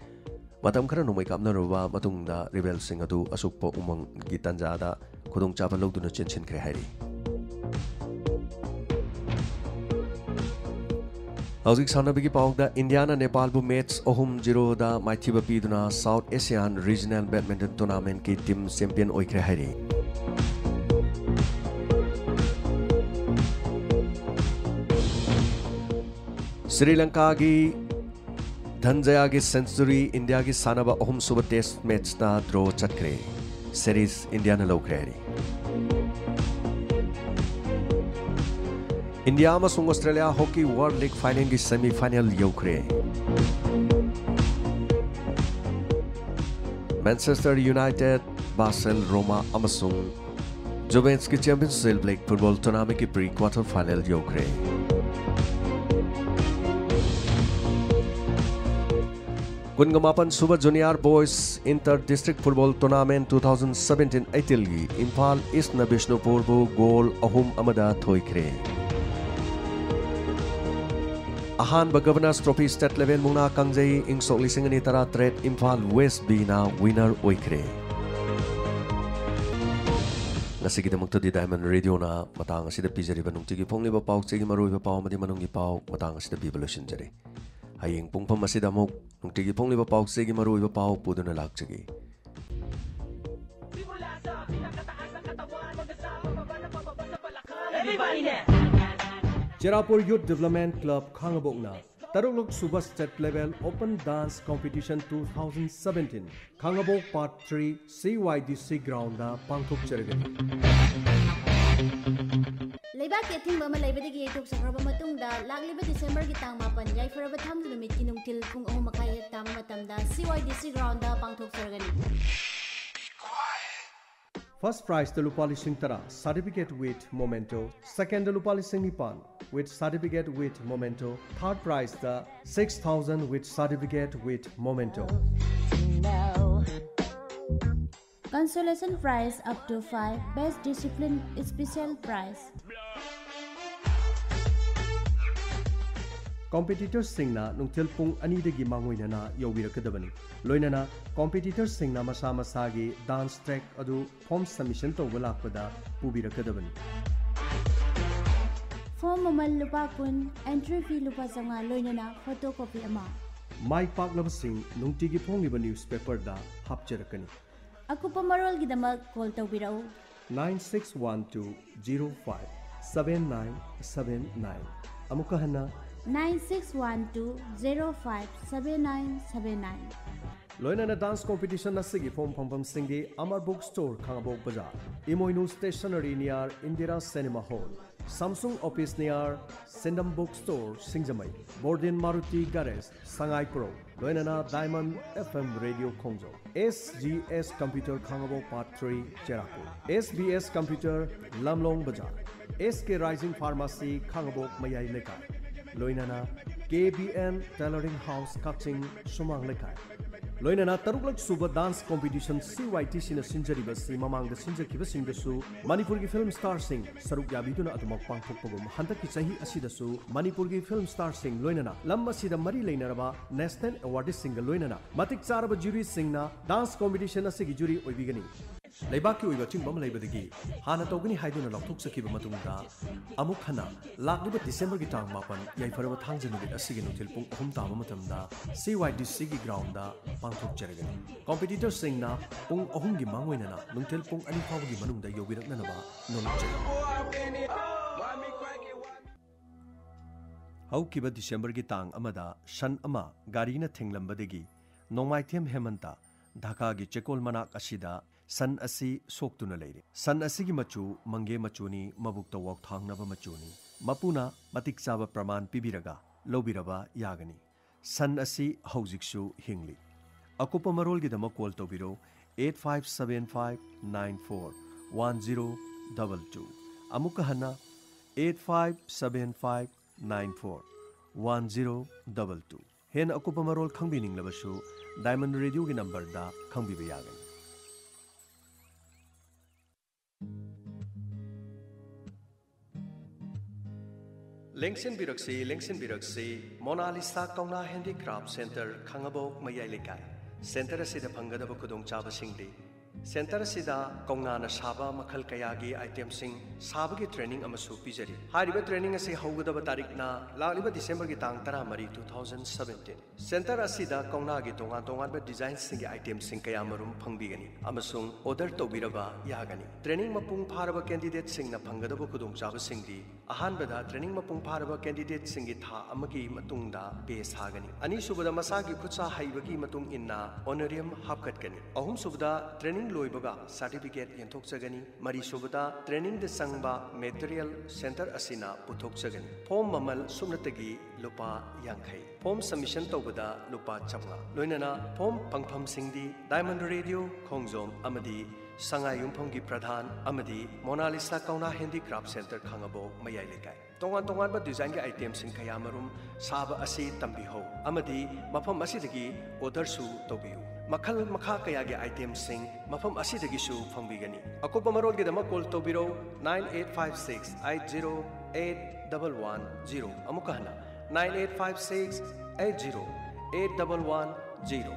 ꯃꯇꯝ ꯈꯔ ꯅꯣꯡꯃꯩ ꯀꯥꯞꯅꯔꯨꯕ ꯃꯇꯨꯡꯗ rebelꯁꯤꯡ ꯑꯗꯨ ꯑꯁꯨꯛꯄ ꯎꯃꯪꯒꯤ ꯇꯥꯟꯖꯥꯗ ꯈꯨꯗꯣꯡꯆꯥꯕ ꯂꯧꯗꯨꯅ ꯆꯦꯟꯁꯤꯟꯈ꯭ꯔꯦ ꯍꯥꯏꯔꯤ꯫ ꯍꯧꯖꯤꯛ ꯁꯥꯟꯅꯕꯒꯤ ꯄꯥꯎꯗ, ꯏꯟꯗꯤꯌꯥꯅ ꯅꯦꯄꯥꯜꯕꯨ ꯃꯦꯆ ꯑꯍꯨꯝ ꯖꯤꯔꯣꯗ ꯃꯥꯏꯊꯤꯕ ꯄꯤꯗꯨꯅ South Asian Regional Badminton Tournamentꯀꯤ team champion ꯑꯣꯏꯈ꯭ꯔꯦ ꯍꯥꯏꯔꯤ꯫ ꯁ꯭ꯔꯤ ꯂꯪꯀꯥꯒꯤ ꯙꯟꯖꯌꯥꯒꯤ century, ꯏꯟꯗꯤꯌꯥꯒꯤ ꯁꯥꯟꯅꯕ ꯑꯍꯨꯝꯁꯨꯕ test matchꯇ draw ꯆꯠꯈ꯭ꯔꯦ꯫ Series ꯏꯟꯗꯤꯌꯥꯅ ꯂꯧꯈ꯭ꯔꯦ ꯍꯥꯏꯔꯤ꯫ ꯏꯟꯗꯤꯌꯥ ꯑꯃꯁꯨꯡ Australia Hockey World League finalꯒꯤ semi final ꯌꯧꯈ꯭ꯔꯦ꯫ Manchester United, Basel, Roma ꯑꯃꯁꯨꯡ Juventusꯀꯤ Champions League football tournamentꯀꯤ pre quarter final ꯌꯧꯈ꯭ꯔꯦ꯫ ꯀꯨꯟꯒ ꯃꯥꯄꯟ ꯁꯨꯕ Junior Boys Inter District Football Tournament two thousand seventeen eighteen ꯒꯤ ꯏꯝꯐꯥꯜ ꯏꯁꯅ ꯕꯤꯁꯅꯨꯄꯨꯔꯕꯨ goal ꯑꯍꯨꯝ ꯑꯃꯗ ꯊꯣꯏꯈ꯭ꯔꯦ꯫ ꯑꯍꯥꯟꯕ Governors Trophy State Level ꯃꯨꯛꯅꯥ ꯀꯥꯡꯖꯩ, ꯏꯪ ꯁꯣꯛ ꯂꯤꯁꯤꯡ ꯑꯅꯤ ꯇꯔꯥ ꯇꯔꯦꯠ, ꯏꯝꯐꯥꯜ West Bꯅ winner ꯑꯣꯏꯈ꯭ꯔꯦ꯫ ꯉꯁꯤꯒꯤꯗꯃꯛꯇꯗꯤ Diamond Radioꯅ ꯃꯇꯥꯡ ꯑꯁꯤꯗ ꯄꯤꯖꯔꯤꯕ ꯅꯨꯡꯇꯤꯒꯤ ꯐꯣꯡꯂꯤꯕ ꯄꯥꯎ ꯆꯦꯒꯤ ꯃꯔꯨꯑꯣꯏꯕ ꯄꯥꯎ ꯑꯃꯗꯤ ꯃꯅꯨꯡꯒꯤ ꯄꯥꯎ ꯃꯇꯥꯡ ꯑꯁꯤꯗ ꯄꯤꯕ ꯂꯣꯏꯁꯤꯟꯖꯔꯦ꯫ ꯍꯌꯦꯡ ꯄꯨꯡꯐꯝ ꯑꯁꯤꯗ ꯑꯃꯨꯛ ꯅꯨꯡꯇꯤꯒꯤ ꯐꯣꯡꯂꯤꯕ ꯄꯥꯎ ꯆꯦꯒꯤ ꯃꯔꯨꯑꯣꯏꯕ ꯄꯥꯎ ꯄꯨꯗꯨꯅ ꯂꯥꯛꯆꯒꯦ꯫ Everybody now. Cherrapur Youth Development Club ꯈꯥꯉꯕꯣꯛꯅ ꯇꯔꯨꯛꯂꯛ ꯁꯨꯕ State Level Open Dance Competition two thousand seventeen ꯈꯥꯉꯕꯣꯛ Part three CYDC groundꯗ ꯄꯥꯡꯊꯣꯛꯆꯔꯒꯅꯤ꯫ ꯂꯩꯕꯥꯛꯀꯤ ꯑꯊꯤꯡꯕ ꯑꯃ ꯂꯩꯕꯗꯒꯤ ꯌꯩꯊꯣꯛꯆꯈ꯭ꯔꯕ ꯃꯇꯨꯡꯗ, ꯂꯥꯛꯂꯤꯕ ꯗꯤꯁꯦꯝꯕꯔꯒꯤ ꯇꯥꯡ ꯃꯥꯄꯟ, ꯌꯥꯏꯐꯔꯕ ꯊꯥꯡꯖ ꯅꯨꯃꯤꯠꯀꯤ ꯅꯨꯡꯊꯤꯜ ꯄꯨꯡ ꯑꯍꯨꯝ ꯃꯈꯥꯏ ꯍꯦꯛ ꯇꯥꯕ ꯃꯇꯝꯗ CYDC groundꯗ ꯄꯥꯡꯊꯣꯛꯆꯔꯒꯅꯤ꯫ First prizeꯇ ꯂꯨꯄꯥ ꯂꯤꯁꯤꯡ ꯇꯔꯥ, certificate with memento, secondꯗ ꯂꯨꯄꯥ ꯂꯤꯁꯤꯡ ꯅꯤꯄꯥꯟ, with certificate with memento, third prizeꯇ six thousand with certificate with memento. Consolation prize up to five, best discipline special prize. Competitorꯁꯤꯡꯅ ꯅꯨꯡꯊꯤꯜ ꯄꯨꯡ ꯑꯅꯤꯗꯒꯤ ꯃꯥꯡꯑꯣꯏꯅꯅ ꯌꯧꯕꯤꯔꯛꯀꯗꯕꯅꯤ꯫ ꯂꯣꯏꯅꯅ competitorꯁꯤꯡꯅ ꯃꯁꯥ ꯃꯁꯥꯒꯤ dance track ꯑꯗꯨ form submission ꯇꯧꯕ ꯂꯥꯛꯄꯗ ꯄꯨꯕꯤꯔꯛꯀꯗꯕꯅꯤ꯫ ꯐꯣꯝ ꯃꯃꯜ ꯂꯨꯄꯥ ꯀꯨꯟ, ꯑꯦꯟꯇ꯭ꯔꯤ ꯐꯤ ꯂꯨꯄꯥ ꯆꯥꯝꯃꯉꯥ, ꯂꯣꯏꯅꯅ ꯐꯣꯇꯣ ꯀꯣꯄꯤ ꯑꯃ꯫ ꯃꯥꯏ ꯄꯥꯛꯂꯕꯁꯤꯡ ꯅꯨꯡꯇꯤꯒꯤ ꯐꯣꯡꯂꯤꯕ ꯅ꯭ꯌꯨꯁꯄꯦꯄꯔꯗ ꯍꯥꯞꯆꯔꯛꯀꯅꯤ꯫ ꯑꯀꯨꯞꯄ ꯃꯔꯣꯜꯒꯤꯗꯃꯛ ꯀꯣꯜ ꯇꯧꯕꯤꯔꯛꯎ꯫ Nine six one two zero five seven nine seven nine꯫ ꯑꯃꯨꯛꯀ ꯍꯟꯅ, nine six one two zero five seven nine seven nine꯫ ꯂꯣꯏꯅꯅ ꯗꯥꯟꯁ ꯀꯣꯝꯄꯤꯇꯤꯁꯟ ꯑꯁꯤꯒꯤ ꯐꯣꯝ ꯐꯪꯐꯝꯁꯤꯡꯗꯤ ꯑꯃꯔ ꯕꯨꯛ ꯁ꯭ꯇꯣꯔ, ꯈꯥꯉꯕꯣꯛ ꯕꯖꯥꯔ, Imoinu stationery near Indira cinema hall, ꯁꯥꯝꯁꯨꯡ office near Sindam book store, Singjamei, ꯕꯣꯔꯗꯤꯟ ꯃꯥꯔꯨꯇꯤ ꯒꯦꯔꯦꯖ, ꯁꯉꯥꯏꯄ꯭ꯔꯧ, ꯂꯣꯏꯅꯅ diamond F M radio Khongjom, S G S computer Khangabok part three Cherapur, S B S computer Lamlong ꯕꯖꯥꯔ, S K rising pharmacy Khangabok Mayai ꯂꯩꯀꯥꯏ, ꯂꯣꯏꯅꯅ K B N tailoring house ꯀꯛꯆꯤꯡ ꯁꯨꯃꯥꯡ ꯂꯩꯀꯥꯏ꯫ ꯂꯣꯏꯅꯅ ꯇꯔꯨꯛꯂꯛ ꯁꯨꯕ ꯗꯥꯟꯁ ꯀꯣꯝꯄꯤꯇꯤꯁꯟ ꯁꯤ ꯋꯥꯏ ꯇꯤ ꯁꯤꯅ ꯁꯤꯟꯖꯔꯤꯕ ꯑꯁꯤ ꯃꯃꯥꯡꯗ ꯁꯤꯟꯖꯈꯤꯕꯁꯤꯡꯗꯁꯨ ꯃꯅꯤꯄꯨꯔꯒꯤ ꯐꯤꯜꯝ ꯁ꯭ꯇꯥꯔꯁꯤꯡ ꯁꯔꯨꯛ ꯌꯥꯕꯤꯗꯨꯅ ꯑꯗꯨꯃꯛ ꯄꯥꯡꯊꯣꯛꯄꯒꯨꯝ ꯍꯟꯗꯛꯀꯤ ꯆꯍꯤ ꯑꯁꯤꯗꯁꯨ ꯃꯅꯤꯄꯨꯔꯒꯤ ꯐꯤꯜꯝ ꯁ꯭ꯇꯥꯔꯁꯤꯡ ꯂꯣꯏꯅꯅ ꯂꯝ ꯑꯁꯤꯗ ꯃꯔꯤ ꯂꯩꯅꯔꯕ ꯅꯦꯁꯅꯦꯜ ꯑꯦꯋꯥꯔꯗꯤꯁꯁꯤꯡꯒ ꯂꯣꯏꯅꯅ ꯃꯇꯤꯛ ꯆꯥꯔꯕ ꯖꯨꯔꯤꯁꯤꯡꯅ ꯗꯥꯟꯁ ꯀꯣꯝꯄꯤꯇꯤꯁꯟ ꯑꯁꯤꯒꯤ ꯖꯨꯔꯤ ꯑꯣꯏꯕꯤꯒꯅꯤ꯫ ꯂꯩꯕꯥꯛꯀꯤ ꯑꯣꯏꯕ ꯑꯊꯤꯡꯕ ꯑꯃ ꯂꯩꯕꯗꯒꯤ ꯍꯥꯟꯅ ꯇꯧꯒꯅꯤ ꯍꯥꯏꯗꯨꯅ ꯂꯥꯎꯊꯣꯛꯆꯈꯤꯕ ꯃꯇꯨꯡꯗ ꯑꯃꯨꯛ ꯍꯟꯅ ꯂꯥꯛꯂꯤꯕ ꯗꯤꯁꯦꯝꯕꯔꯒꯤ ꯇꯥꯡ ꯃꯥꯄꯟ, ꯌꯥꯏꯐꯔꯕ ꯊꯥꯡꯖ ꯅꯨꯃꯤꯠ ꯑꯁꯤꯒꯤ ꯅꯨꯡꯊꯤꯜ ꯄꯨꯡ ꯑꯍꯨꯝ ꯇꯥꯕ ꯃꯇꯝꯗ ꯁꯤ ꯋꯥꯏ ꯗꯤ ꯁꯤꯒꯤ ꯒ꯭ꯔꯥꯎꯟꯗ ꯄꯥꯡꯊꯣꯛꯆꯔꯒꯅꯤ꯫ ꯀꯣꯝꯄꯤꯇꯤꯇꯔꯁꯤꯡꯅ ꯄꯨꯡ ꯑꯍꯨꯝꯒꯤ ꯃꯥꯡꯑꯣꯏꯅꯅ ꯅꯨꯡꯊꯤꯜ ꯄꯨꯡ ꯑꯅꯤ ꯐꯥꯎꯕꯒꯤ ꯃꯅꯨꯡꯗ ꯌꯧꯕꯤꯔꯛꯅꯅꯕ ꯅꯣꯜꯂꯛꯆꯔꯤ꯫ ꯍꯧꯈꯤꯕ ꯗꯤꯁꯦꯝꯕꯔꯒꯤ ꯇꯥꯡ ꯑꯃꯗ ꯁꯟ ꯑꯃ ꯒꯥꯔꯤꯅ ꯊꯦꯡꯂꯝꯕꯗꯒꯤ ꯅꯣꯡꯃꯥꯏꯊꯦꯝ ꯍꯦꯃꯟꯇ ꯙꯥꯀꯥꯒꯤ ꯆꯦꯀꯣꯜ ꯃꯅꯥꯛ ꯑꯁꯤꯗ ꯁꯟ ꯑꯁꯤ ꯁꯣꯛꯇꯨꯅ ꯂꯩꯔꯦ꯫ ꯁꯟ ꯑꯁꯤꯒꯤ ꯃꯆꯨ ꯃꯪꯒꯦ ꯃꯆꯨꯅꯤ, ꯃꯕꯨꯛꯇ ꯋꯥꯎꯊꯥꯡꯅꯕ ꯃꯆꯨꯅꯤ꯫ ꯃꯄꯨꯅ ꯃꯇꯤꯛ ꯆꯥꯕ ꯄ꯭ꯔꯃꯥꯟ ꯄꯤꯕꯤꯔꯒ ꯂꯧꯕꯤꯔꯕ ꯌꯥꯒꯅꯤ꯫ ꯁꯟ ꯑꯁꯤ ꯍꯧꯖꯤꯛꯁꯨ ꯍꯤꯡꯂꯤ꯫ ꯑꯀꯨꯞꯄ ꯃꯔꯣꯜꯒꯤꯗꯃꯛ ꯀꯣꯜ ꯇꯧꯕꯤꯔꯣ, eight five seven five nine four one zero double two꯫ ꯑꯃꯨꯛꯀ ꯍꯟꯅ, eight five seven five nine four one zero double two꯫ ꯍꯦꯟꯅ ꯑꯀꯨꯞꯄ ꯃꯔꯣꯜ ꯈꯪꯕꯤꯅꯤꯡꯂꯕꯁꯨ ꯗꯥꯏꯃꯟ ꯔꯦꯗꯤꯑꯣꯒꯤ ꯅꯝꯕꯔꯗ ꯈꯪꯕꯤꯕ ꯌꯥꯒꯅꯤ꯫ ꯂꯦꯡꯁꯤꯟꯕꯤꯔꯛꯁꯤ, ꯂꯦꯡꯁꯤꯟꯕꯤꯔꯛꯁꯤ, ꯃꯣꯅꯥꯂꯤꯁꯥ ꯀꯧꯅꯥ ꯍꯦꯟꯗꯤꯀ꯭ꯔꯥꯐ ꯁꯦꯟꯇꯔ, ꯈꯥꯉꯕꯣꯛ ꯃꯌꯥꯏ ꯂꯩꯀꯥꯏ꯫ ꯁꯦꯟꯇꯔ ꯑꯁꯤꯗ ꯐꯪꯒꯗꯕ ꯈꯨꯗꯣꯡꯆꯥꯕꯁꯤꯡꯗꯤ: ꯁꯦꯟꯇꯔ ꯑꯁꯤꯗ ꯀꯧꯅꯥꯅ ꯁꯥꯕ ꯃꯈꯜ ꯀꯌꯥꯒꯤ ꯑꯥꯏꯇꯦꯝꯁꯤꯡ ꯁꯥꯕꯒꯤ ꯇ꯭ꯔꯦꯅꯤꯡ ꯑꯃꯁꯨ ꯄꯤꯖꯔꯤ꯫ ꯍꯥꯏꯔꯤꯕ ꯇ꯭ꯔꯦꯅꯤꯡ ꯑꯁꯤ ꯍꯧꯒꯗꯕ ꯇꯥꯔꯤꯛꯅ ꯂꯥꯛꯂꯤꯕ ꯗꯤꯁꯦꯝꯕꯔꯒꯤ ꯇꯥꯡ ꯇꯔꯥꯃꯔꯤ, two thousand seventeen꯫ ꯁꯦꯟꯇꯔ ꯑꯁꯤꯗ ꯀꯧꯅꯥꯒꯤ ꯇꯣꯉꯥꯟ ꯇꯣꯉꯥꯟꯕ ꯗꯤꯖꯥꯏꯟꯁꯤꯡꯒꯤ ꯑꯥꯏꯇꯦꯝꯁꯤꯡ ꯀꯌꯥꯃꯔꯨꯝ ꯐꯪꯕꯤꯒꯅꯤ ꯑꯃꯁꯨꯡ ꯑꯣꯔꯗꯔ ꯇꯧꯕꯤꯔꯕ ꯌꯥꯒꯅꯤ꯫ ꯇ꯭ꯔꯦꯅꯤꯡ ꯃꯄꯨꯡ ꯐꯥꯔꯕ ꯀꯦꯟꯗꯤꯗꯦꯠꯁꯤꯡꯅ ꯐꯪꯒꯗꯕ ꯈꯨꯗꯣꯡꯆꯥꯕꯁꯤꯡꯗꯤ: ꯑꯍꯥꯟꯕꯗ, ꯇ꯭ꯔꯦꯅꯤꯡ ꯃꯄꯨꯡ ꯐꯥꯔꯕ ꯀꯦꯟꯗꯤꯗꯦꯠꯁꯤꯡꯒꯤ ꯊꯥ ꯑꯃꯒꯤ ꯃꯇꯨꯡꯗ ꯄꯦ ꯁꯥꯒꯅꯤ꯫ ꯑꯅꯤꯁꯨꯕꯗ, ꯃꯁꯥꯒꯤ ꯈꯨꯠꯁꯥ ꯍꯩꯕꯒꯤ ꯃꯇꯨꯡ ꯏꯟꯅ ꯑꯣꯅꯔꯤꯌꯝ ꯍꯥꯞꯀꯠꯀꯅꯤ꯫ ꯑꯍꯨꯝꯁꯨꯕꯗ, ꯇ꯭ꯔꯦꯅꯤꯡ ꯂꯣꯏꯕꯒ ꯁꯥꯔꯇꯤꯐꯤꯀꯦꯠ ꯌꯦꯟꯊꯣꯛꯆꯒꯅꯤ꯫ ꯃꯔꯤꯁꯨꯕꯗ, ꯇ꯭ꯔꯦꯅꯤꯡꯗ ꯆꯪꯕ ꯃꯦꯇꯔꯤꯌꯦꯜ ꯁꯦꯟꯇꯔ ꯑꯁꯤꯅ ꯄꯨꯊꯣꯛꯆꯒꯅꯤ꯫ ꯐꯣꯝ ꯃꯃꯜ ꯁꯨꯞꯅꯇꯒꯤ ꯂꯨꯄꯥ ꯌꯥꯡꯈꯩ꯫ ꯐꯣꯝ ꯁꯕꯃꯤꯁꯟ ꯇꯧꯕꯗ ꯂꯨꯄꯥ ꯆꯥꯝꯃꯉꯥ꯫ ꯂꯣꯏꯅꯅ ꯐꯣꯝ ꯐꯪꯐꯝꯁꯤꯡꯗꯤ ꯗꯥꯏꯃꯟ ꯔꯦꯗꯤꯑꯣ ꯈꯣꯡꯖꯣꯝ ꯑꯃꯗꯤ ꯁꯉꯥꯏ ꯌꯨꯝꯐꯝꯒꯤ ꯄ꯭ꯔꯙꯥꯟ ꯑꯃꯗꯤ ꯃꯣꯅꯥꯂꯤꯁꯥ ꯀꯧꯅꯥ ꯍꯦꯟꯗꯤꯀ꯭ꯔꯥꯐ ꯁꯦꯟꯇꯔ ꯈꯥꯉꯕꯣꯛ ꯃꯌꯥꯏ ꯂꯩꯀꯥꯏ꯫ ꯇꯣꯉꯥꯟ ꯇꯣꯉꯥꯟꯕ ꯗꯤꯖꯥꯏꯟꯒꯤ ꯑꯥꯏꯇꯦꯝꯁꯤꯡ ꯀꯌꯥꯃꯔꯨꯝ ꯁꯥꯕ ꯑꯁꯤ ꯇꯝꯕꯤꯍꯧ ꯑꯃꯗꯤ ꯃꯐꯝ ꯑꯁꯤꯗꯒꯤ ꯑꯣꯔꯗꯔꯁꯨ ꯇꯧꯕꯤꯌꯨ꯫ ꯃꯈꯜ ꯃꯈꯥ ꯀꯌꯥꯒꯤ ꯑꯥꯏꯇꯦꯝꯁꯤꯡ ꯃꯐꯝ ꯑꯁꯤꯗꯒꯤꯁꯨ ꯐꯪꯕꯤꯒꯅꯤ꯫ ꯑꯀꯨꯞꯄ ꯃꯔꯣꯜꯒꯤꯗꯃꯛ call ꯇꯧꯕꯤꯔꯧ, nine eight five six eight zero eight double one zero꯫ ꯑꯃꯨꯛꯀ ꯍꯟꯅ, nine eight five six eight zero eight double one zero꯫